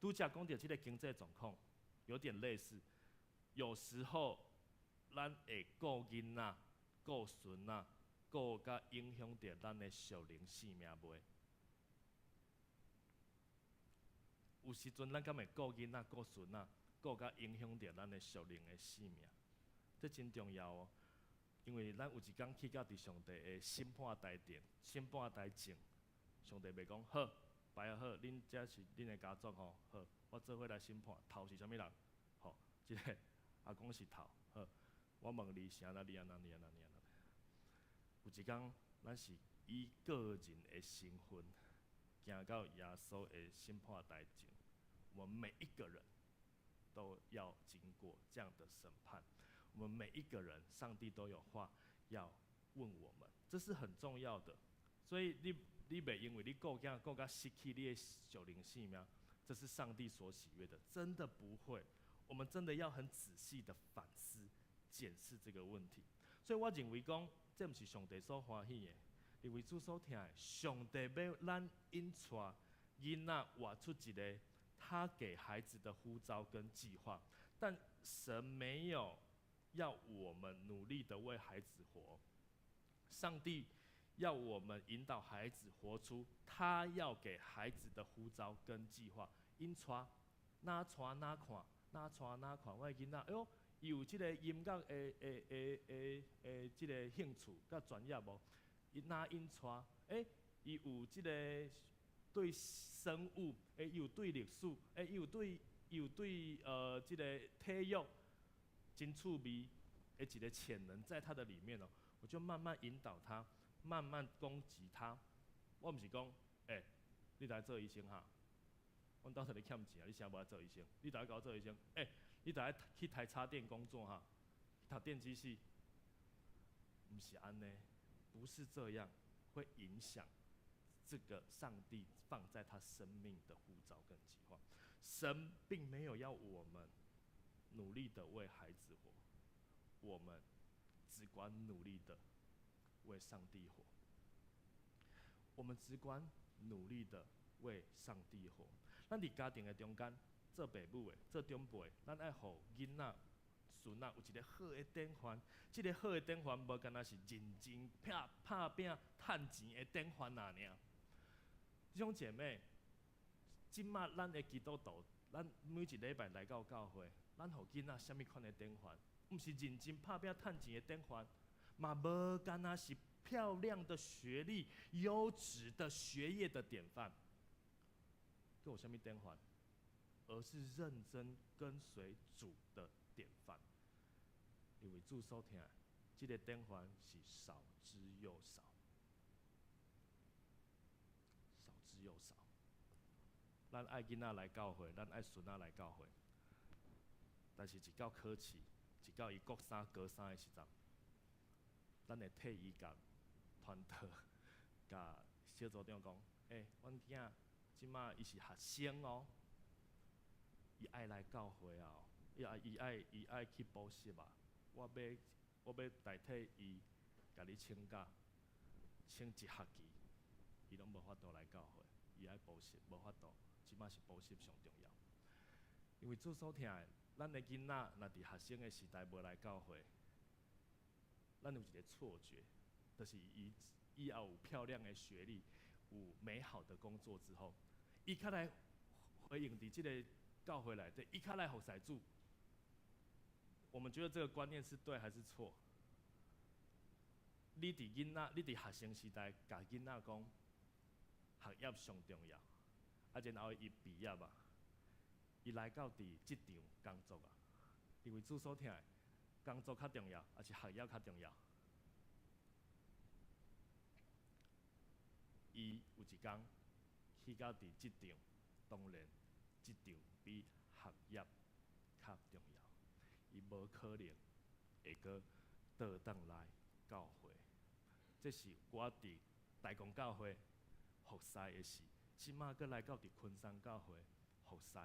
拄才講著這个經濟狀況，有點類似。有時候，咱會顧囡仔、顧孫仔，顧甲影響著咱的屬靈性命袂？有時陣咱敢會顧囡仔、顧孫仔，顧甲影響著咱的屬靈的性命？這真重要哦，因為咱有一工去到佇上帝的審判台頂、審判台前，上帝袂講好，擺好，恁這是恁的家族吼，好，我做伙來審判，頭是啥物人？吼，這个阿公是頭，好，我問你是按怎，你按怎，你按怎，你按怎？有一工，咱是以個人的身份行到耶穌的審判台前，我們每一個人都要經過這樣的審判。我們每一個人，上帝都有話要問我們，這是很重要的。所以你袂因為你顧囝顧甲失去你的屬靈性命，這是上帝所喜悅的，真的不會。我們真的要很仔細的反思、檢視這個問題。所以我認為講，這毋是上帝所歡喜的，認為主所疼的，上帝欲咱引帶囡仔活出一個他給孩子的呼召跟計劃，但神沒有要我們努力的為孩子活，上帝要我們引導孩子活出他要給孩子的呼召跟計劃。𪜶帶，哪帶哪看，哪帶哪看，我的囡仔，哎喲，伊有這个音樂的這个興趣佮專業無？伊哪𪜶帶，欸，伊有這个對生物，欸，伊有對歷史，欸，伊有對這个體育真趣味的一個潛能在他的裡面哦，我就慢慢引導他，慢慢攻擊他。我毋是講，欸，你來做醫生哈，阮兜佇咧欠錢啊，你啥無愛做醫生？你著愛共我做醫生，欸，你著愛去台插電工作哈，讀電機系，毋是按呢，不是這樣，會影響這個上帝放在他生命的呼召跟計劃。神並沒有要我們努力的為孩子活，我們只管努力的為上帝活。我們只管努力的為上帝活。咱佇家庭的中間，做爸母的、做長輩的，咱愛予囡仔、孫仔有一个好的典範。這个好的典範，無干焦是認真拍拍拚趁錢的典範爾。弟兄姐妹，這馬咱的基督徒，咱每一禮拜來到教會，咱予囡仔啥物款的典範？毋是認真拍拚趁錢的典範，嘛無干焦是漂亮的學歷、優質的學業的典範。閣有啥物典範？而是認真跟隨主的典範。因為主所疼，這个典範是少之又少，少之又少。咱愛囡仔來教會，咱愛孫仔來教會，但是一到考試，一到伊國三、高三的時陣，咱會替伊共傳道，共小組長講：欸，阮囝這馬伊是學生哦，伊愛來教會啊，伊愛去補習啊，我欲代替伊，共你請假，請一學期，伊攏無法度來教會，伊愛補習，無法度，這馬是補習上重要。因為主所疼的，咱的囡仔若佇學生的時代無來教會，咱有一个錯覺，就是伊以後有漂亮的學歷，有美好的工作之後，伊較來回應佇這个教會內底，伊較來服侍主。我們覺得這個觀念是對還是錯？你佇囡仔，你佇學生時代，共囡仔講學業上重要，啊，然後伊畢業啊，伊來到佇職場工作啊，因為主所疼的工作較重要，抑是學業較重要？伊有一工去到佇職場，當然職場比學業較重要，伊無可能會閣倒轉來教會。這是我佇大公教會服侍的事，這馬閣來到佇昆山教會服侍。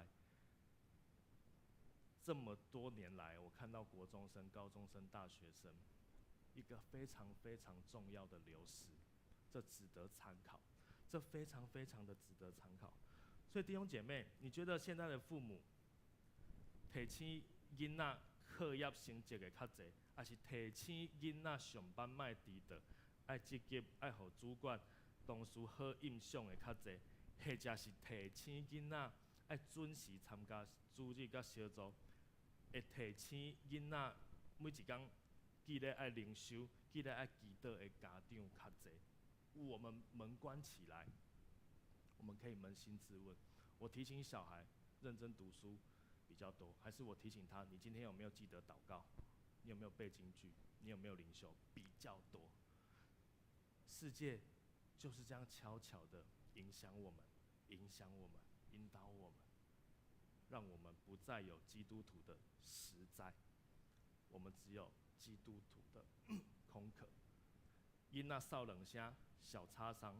這麼多年來，我看到國中生、高中生、大學生，一個非常非常重要的流失，這值得參考，這非常非常的值得參考。所以弟兄姐妹，你覺得現在的父母提醒囡仔課業成績會較濟，抑是提醒囡仔上班莫遲到，愛積極，愛予主管、同事好印象會較濟，或者是提醒囡仔愛準時參加主日佮小組，會提醒囡仔每一工記得愛靈修、記得愛祈禱的家長較濟？我們門關起來，我們可以捫心自問：我提醒小孩認真讀書比較多，還是我提醒他，你今天有沒有記得禱告？你有沒有背經句？你有沒有靈修比較多？世界就是這樣悄悄的影響我們，影響我們，引導我們，讓我們不再有基督徒的實在，我們只有基督徒的空殼。囡仔嗽兩聲，小擦傷，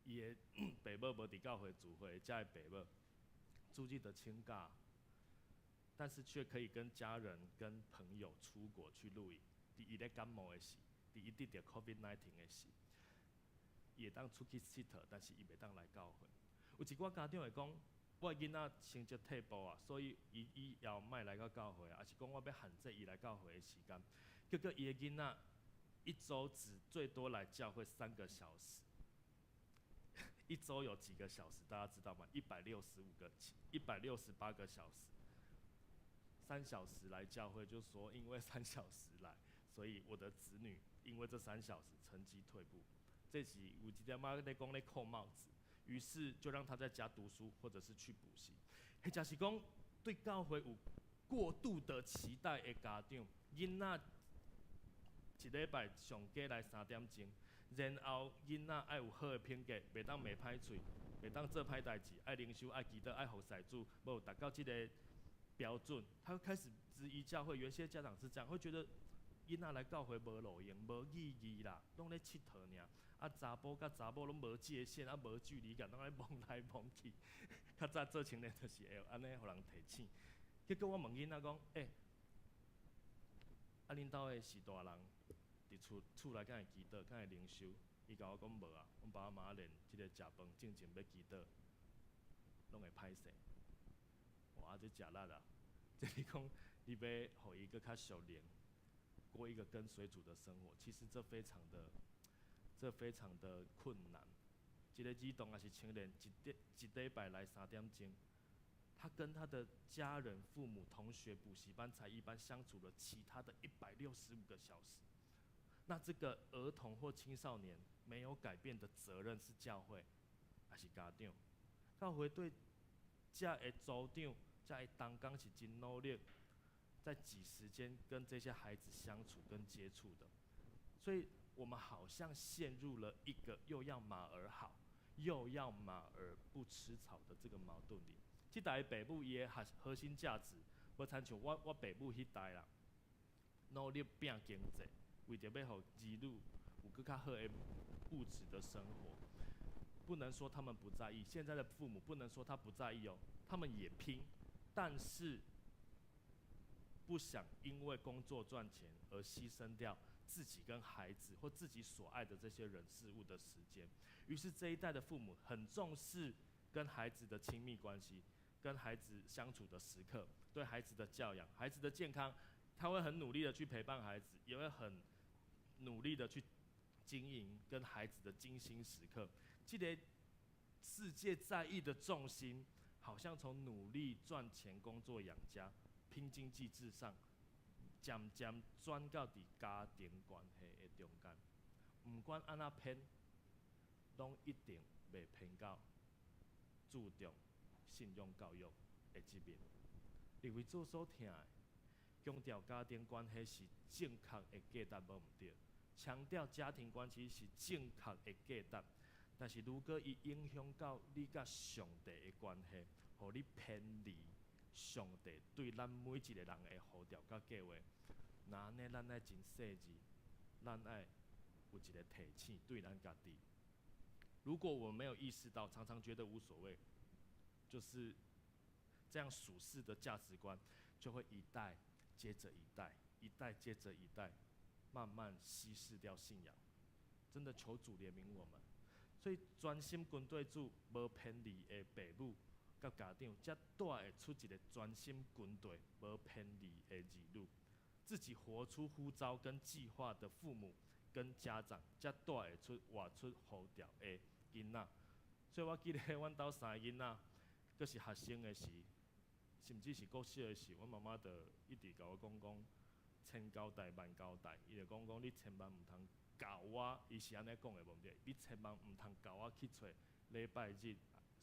伊的爸母無佇教會聚會，遮的爸母，主日就請假，但是卻可以跟家人、跟朋友出國去露營。佇伊咧感冒的時，佇伊得著 COVID-19 的時，伊會當出去𨑨迌，但是伊袂當來教會。有一寡家長會講，我的囡仔成績退步啊，所以伊以後莫來到教會啊，抑是講我欲限制伊來教會的時間。結果伊的囡仔一週只最多來教會3個小時。一週有幾個小時？大家知道嗎？165個，168個小時。3小時來教會，就說因為三小時來，所以我的子女因為這三小時成績退步。這是有一點仔咧講咧扣帽子，於是就讓他在家讀書，或者是去補習。或者是講對教會有過度的期待的家長，囡仔一禮拜上濟來3點鐘，然後囡仔愛有好的品格，袂當罵歹喙，袂當做歹代誌，愛靈修，愛祈禱，愛服侍主，無達到這个標準，他會開始質疑教會。有些家長是這樣，會覺得囡仔來教會無路用，無意義啦，攏咧𨑨迌爾。啊，查埔佮查某攏無界限，啊，無距離感，攏咧摸來摸去。較早做青年就是會按呢，予人提醒。結果我問囡仔講，欸，啊，恁兜的序大人佇厝厝內敢會祈禱，敢會靈修？伊共我講無啊，阮爸媽連這个食飯進前欲祈禱，攏會歹勢。哇，這食力啊！這是講你欲予伊閣較屬靈，過一個跟隨主的生活，其實這非常的困難。一個兒童抑是青年，一禮拜來3點鐘，他跟他的家人、父母、同學、補習班、才藝班相處了其他的165個小時。那這個兒童或青少年沒有改變的責任是教會，還是家長？教會對這个組長、這个同工是真努力，在擠時間跟這些孩子相處跟接觸的，所以我們好像陷入了一個又要馬兒好，又要馬兒不吃草的這個矛盾裡。這代爸母伊的核心價值，無親像我爸母彼代啦，努力拼經濟，為著欲予兒女有閣較好的物質的生活。不能說他們不在意，現在的父母不能說他不在意哦，他們也拼，但是不想因為工作賺錢而犧牲掉自己跟孩子或自己所愛的這些人事物的時間。於是這一代的父母很重視跟孩子的親密關係，跟孩子相處的時刻，對孩子的教養、孩子的健康，他會很努力的去陪伴孩子，也會很努力的去經營跟孩子的精心時刻。這個世界在意的重心，好像從努力賺錢、工作養家、拼經濟至上，漸漸轉到佇家庭關係的中間。毋管按怎偏，攏一定袂偏到注重信仰教育的這面。認為主所疼的，強調家庭關係是正確的價值，無毋對。強調家庭關係是正確的價值，但是如果伊影響到你佮上帝的關係，予你偏離上帝對咱每一個人的呼召佮計劃，那按呢咱愛真細膩，咱愛有一個提醒對咱家己。如果我們沒有意識到，常常覺得無所謂，就是這樣屬世的價值觀，就會一代接着一代，一代接着一代，慢慢稀釋掉信仰。真的求主憐憫我們。所以專心跟隨主，無偏離的爸母佮家長，才帶會出一個專心跟隨、無偏離的兒女。自己活出呼召跟計劃的父母跟家長，才帶會出活出呼召的囡仔。所以我記得阮兜三個囡仔，閣是學生的時，甚至是國小的時，阮媽媽就一直共我講講，千交代萬交代，伊就講講你千萬毋通共我，伊是按呢講的無毋對，你千萬毋通共我去揣禮拜日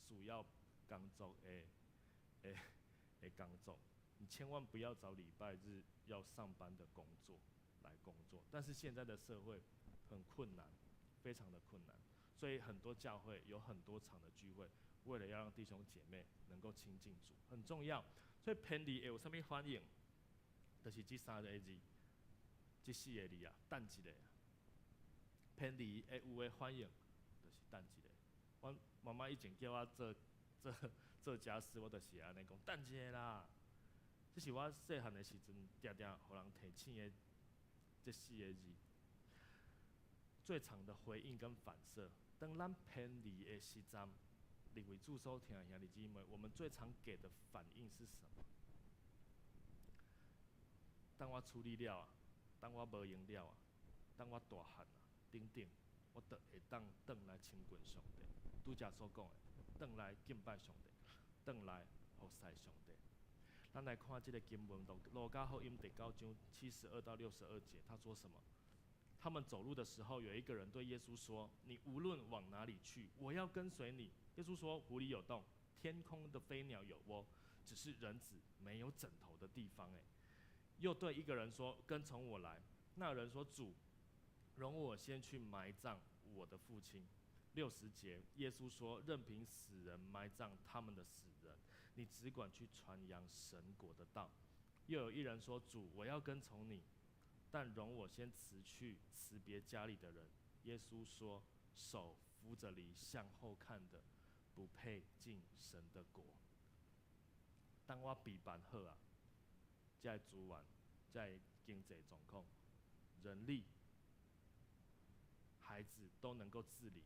需要工作的工作，你千萬不要找禮拜日要上班的工作來工作。但是現在的社會很困難，非常的困難，所以很多教會有很多場的聚會，為了要讓弟兄姐妹能夠親近主，很重要。所以偏離會有啥物反應？就是這三個字，這四個字啊，等一下。偏離會有的反應，就是等一下。阮媽媽以前叫我做家事，我就是按呢講，等一下啦。這是我細漢的時陣，定定予人提醒的這四個字。最常的回應跟反射，當咱偏離的時陣，認為主所疼兄弟姊妹，我們最常給的反應是什麼？等我處理了啊，等我無閒了啊，等我大漢啊，等等，我就會當轉來親近上帝。拄才所講的，轉來敬拜上帝，轉來服侍上帝。咱來看這個經文，路加福音第9章72到62節，他說什麼？他們走路的時候，有一個人對耶穌說：“你無論往哪裡去，我要跟隨你。”耶穌說：“狐狸有洞，天空的飛鳥有窩，只是人子沒有枕頭的地方。”欸，又對一個人說：“跟從我來。”那人說：“主，容我先去埋葬我的父親。”60節，耶穌說：“任憑死人埋葬他們的死人，你只管去傳揚神國的道。”又有一人說：“主，我要跟從你，但但容我先辭去辭別家裡的人。耶穌說：手扶着犁向後看的，不配進神的國。當我備辦好啊，這个資源，這个經濟狀況、人力、孩子都能夠自理，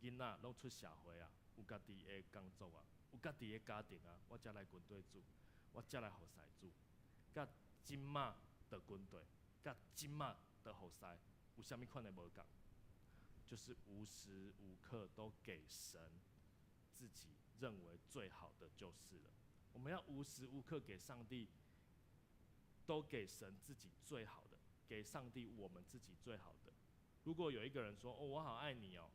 囡仔攏出社會啊，有家己的工作啊，有家己的家庭啊，我才來跟隨主，我才來服侍主。佮這馬的跟隨，佮這馬的服侍，有啥物款的無仝？就是無時無刻都給神自己認為最好的就是了。我們要無時無刻給上帝，都給神自己最好的，給上帝我們自己最好的。如果有一個人說：“哦，我好愛你哦，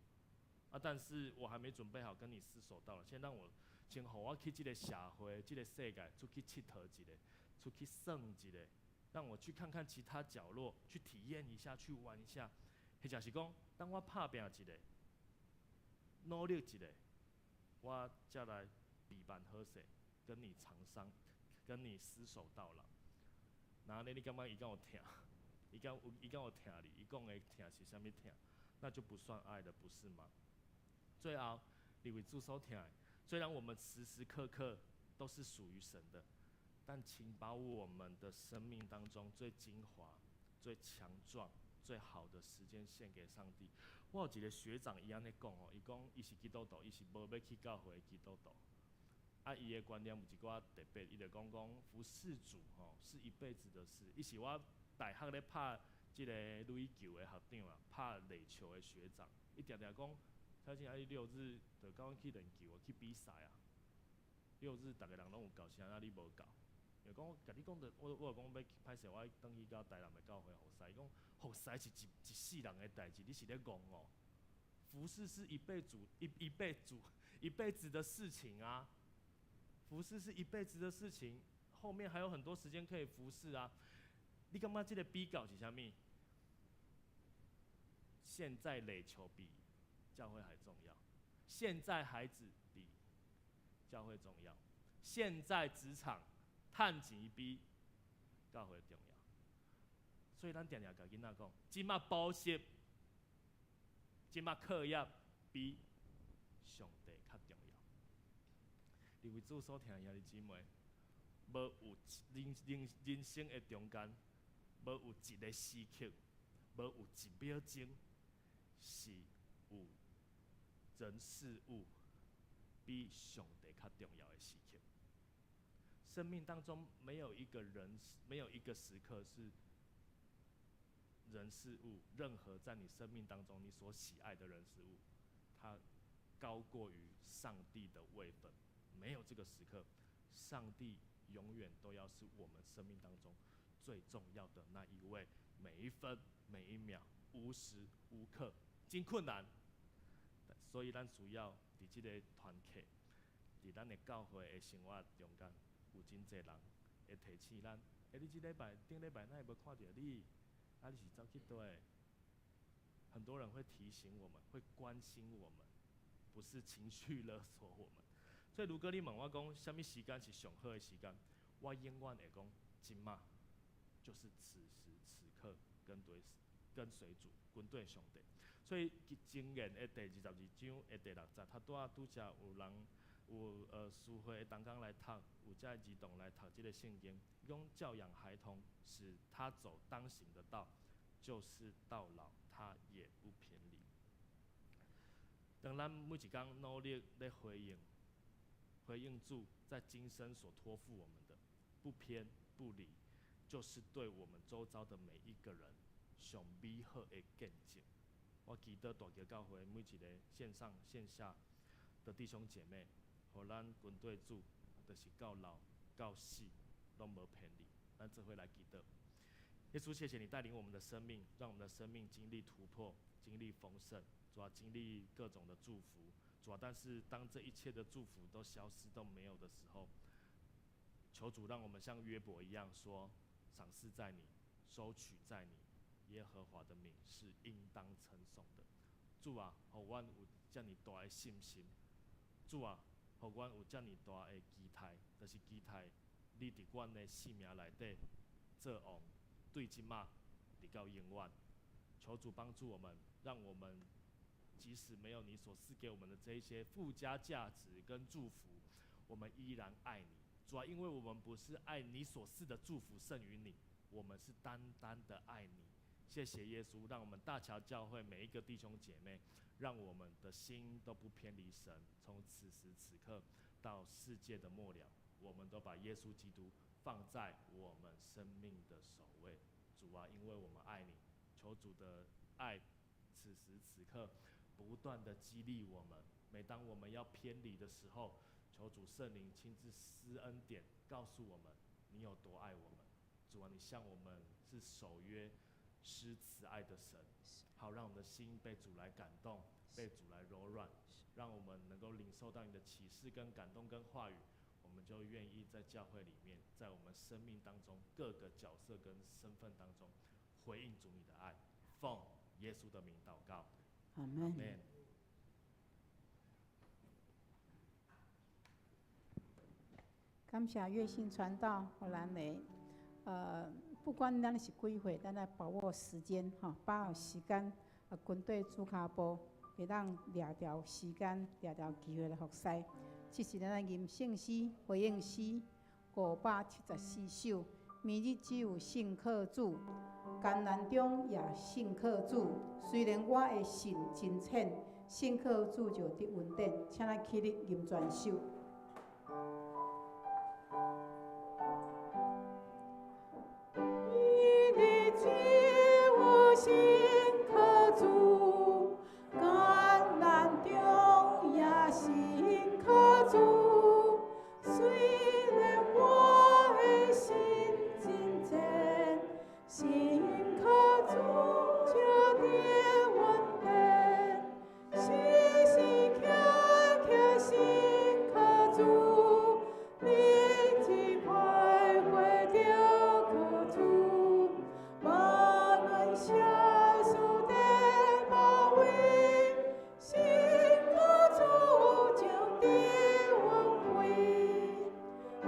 啊，但是我還沒準備好跟你廝守到老，先讓我先予我去這個社會、這個世界出去𨑨迌一下，出去耍一下，讓我去看看其他角落，去體驗一下，去玩一下。或者是講，等我拍拚一下，努力一下，我才來備辦好勢，跟你長相，跟你廝守到老。那你感覺伊敢有疼？伊敢有疼你？伊講的疼是啥物疼？那就不算愛了，不是嗎？最後，你為主所疼的，雖然我們時時刻刻都是屬於神的，但請把我們的生命當中最精華、最強壯、最好的時間獻給上帝。我有一個學長伊按呢講哦，伊講伊是基督徒，伊是無欲去教會的基督徒。啊，伊的觀念有一寡特別，伊就講講服侍主吼是一輩子的事。伊是我大學咧拍這個壘球的學長啊，拍壘球的學長，伊定定講，蔡進啊，你六日就佮阮去練球啊，去比賽啊。六日逐个人攏有𠢕，是按怎你無𠢕？伊講我共你講著，我就講欲歹勢，我愛轉去到台南的教會服侍。伊講服侍是一世人的代誌，你是咧戇哦？服侍是一輩子一一輩子一輩子的事情啊！服侍是一輩子的事情，後面還有很多時間可以服侍啊！你感覺這個比較是啥物？現在壘球比教會還重要，現在孩子比教會重要，現在職場趁錢比教會重要。所以咱定定共囡仔講，這馬補習，這馬課業比上帝較重要。因為主所疼的兄弟姊妹，無有人生的中間，無有一個時刻，無有一秒鐘是有人事物比上帝較重要的時刻。生命當中沒有一個人，沒有一個時刻是人事物，任何在你生命當中你所喜愛的人事物，它高過於上帝的位分。沒有這個時刻，上帝永遠都要是我們生命當中最重要的那一位，每一分每一秒，無時無刻，真困難。所以咱需要佇這個團契，佇咱的教會的生活中間，有真濟人會提醒咱。欸，你這禮拜頂禮拜哪會無看著你？啊，你是走去佗？很多人會提醒我們，會關心我們，不是情緒勒索我們。所以，如果你問我講，啥物時間是上好的時間，我永遠會講，這馬就是此時此刻跟隨主，跟隨上帝。所以，箴言的第22章的第六節，他拄仔拄才有人有書會的同工來讀，有遮兒童來讀這個聖經，伊講教養孩童，使他走當行的道，就是到老他也不偏離。當咱每一工努力咧回應，回應主在今生所託付我們的，不偏不離，就是對我們周遭的每一個人上美好的見證。我祈禱大橋教會每一個線上線下的弟兄姐妹，予咱跟隨主，就是到老到死攏無偏離。咱做伙來祈禱。耶穌，謝謝你帶領我們的生命，讓我們的生命經歷突破，經歷豐盛，主啊，經歷各種的祝福，主啊，但是當這一切的祝福都消失都沒有的時候，求主讓我們像約伯一樣說：賞賜在你，收取在你，耶和華的名是應當稱頌的。主啊，予阮有遮爾大的信心。主啊，予阮有遮爾大的期待，就是期待你佇阮的生命內底做王，對這馬直到永遠。求主幫助我們，讓我們即使沒有你所賜給我們的這一些附加價值跟祝福，我們依然愛你。主啊，因為我們不是愛你所賜的祝福勝於你，我們是單單的愛你。謝謝耶穌，讓我們大橋教會每一個弟兄姐妹，讓我們的心都不偏離神。從此時此刻到世界的末了，我們都把耶穌基督放在我們生命的首位。主啊，因為我們愛你，求主的愛此時此刻不斷的激勵我們。每當我們要偏離的時候，求主聖靈親自施恩典，告訴我們你有多愛我們。主啊，你向我們是守約施慈愛的神，好讓我們的心被主來感動，被主來柔軟，讓我們能夠領受到你的啟示跟感動跟話語，我們就願意在教會裡面，在我們生命當中各個角色跟身份當中回應主你的愛。奉耶穌的名禱告，阿門。感謝月信傳道予咱的，不管咱是幾歲，咱來把握時間，吼，把握時間，啊，跟綴主跤步，會當掠著時間，掠著機會來服侍。這是咱的吟聖詩、回應詩574首。明日只有信靠主，艱難中也信靠主。雖然我的信真淺，信靠主就得恩典。請咱起立吟全首。明日只有信靠主，艱難中也信靠主。雖然我的心真淺，信靠主就得恩典。時時刻刻信靠主，日子快過著靠主。無論啥事在包圍，信靠主就得恩惠。求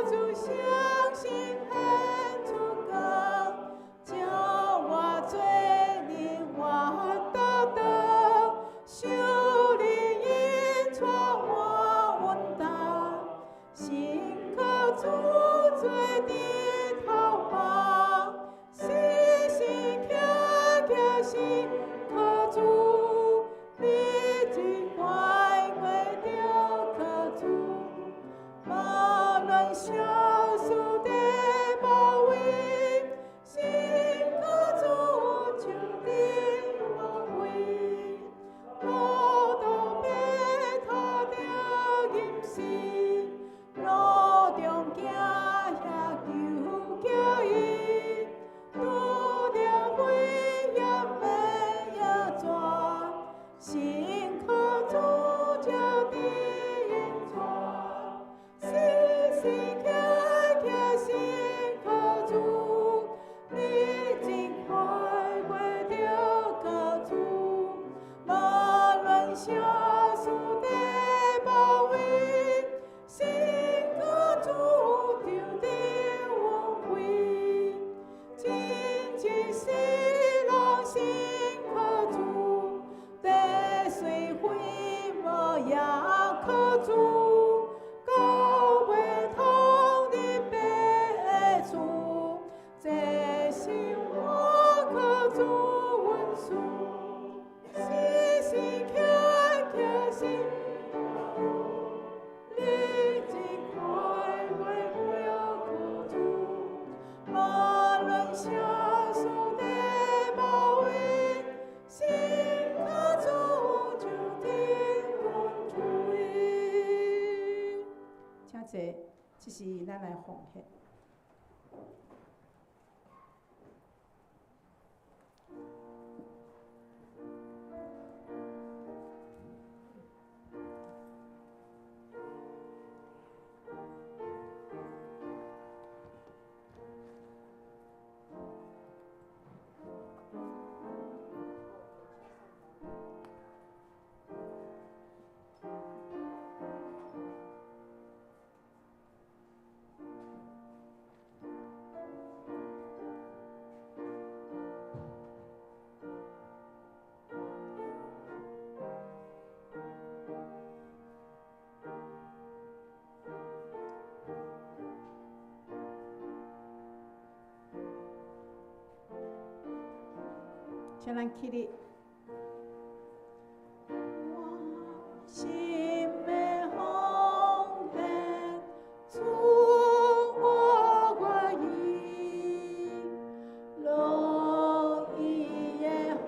主相信顯出光，照我做日月道德，求你引帶我穩當，信靠主做日頭幫，時時刻刻信靠主，日子快過著靠主。無論啥事在包圍，信靠主就得恩惠。路途爬頭著吟詩，路中行遐求叫伊，拄著危險的野蛇，信靠主就得引帶。時時刻刻信靠主，日子快過著靠主。無論啥事在包圍，信靠主就得恩惠。真濟世人信靠主，地雖灰無也靠主。到尾通入白厝，這是我靠主恩賜。時時刻刻信靠主，日子快過著靠主。無論啥事在包圍，信靠主就得恩惠。請坐，這是咱來奉獻。請咱起立。我心的奉獻，主我願意，樂意的奉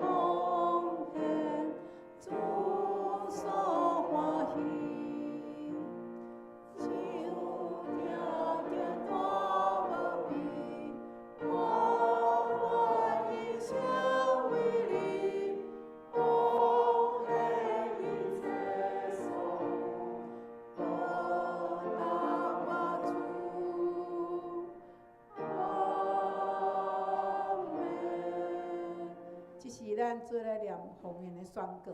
獻，主所歡喜。像聽見大無比，我願意成為你奉獻一切所有，報答我主。阿們。這是咱做來念奉獻的宣告。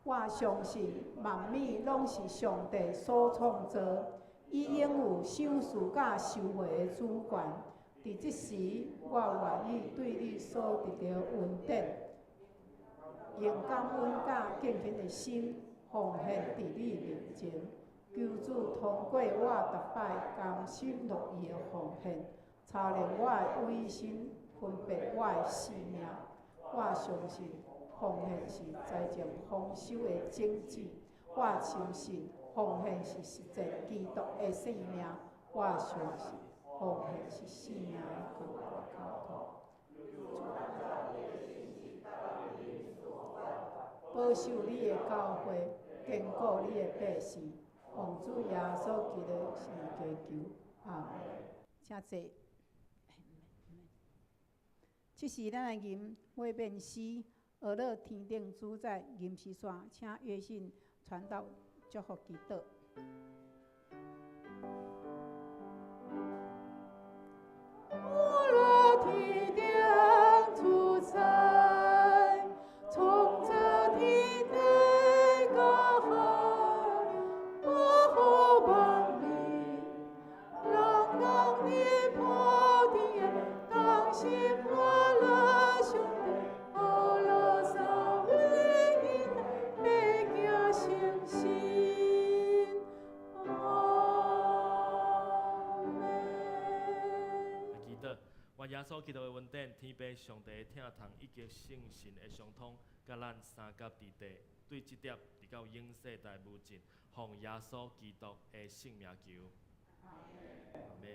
我相信萬物攏是上帝所創造，伊擁有賞賜佮收回的主權。佇這時，我願意對你所得著恩典，用感恩佮敬虔的心奉獻佇你面前。求主通過我逐擺甘心樂意的奉獻，操練我的委身，分別我的生命。我相信奉獻是財政豐收的種子。我深信奉獻是實踐基督的生命。我相信奉獻是生命的關鍵。保守你的教會，堅固你的百姓，奉主耶穌基督聖名祈求，阿們。請坐。這時，咱來吟悔變詩，呵咾天頂主宰吟詩煞，請約信傳道祝福祈禱。呵咾天頂主宰，創造天地佮海，保護萬民，人人佇普天的同心歡樂上帝，呵咾三位一體，欲行成神。阿們。祈禱，願耶穌基督的恩典、天父上帝的疼痛以及聖神的相通，佮咱三甲佇地，對這粒直到永世代無盡，奉耶穌基督的聖名求。阿們。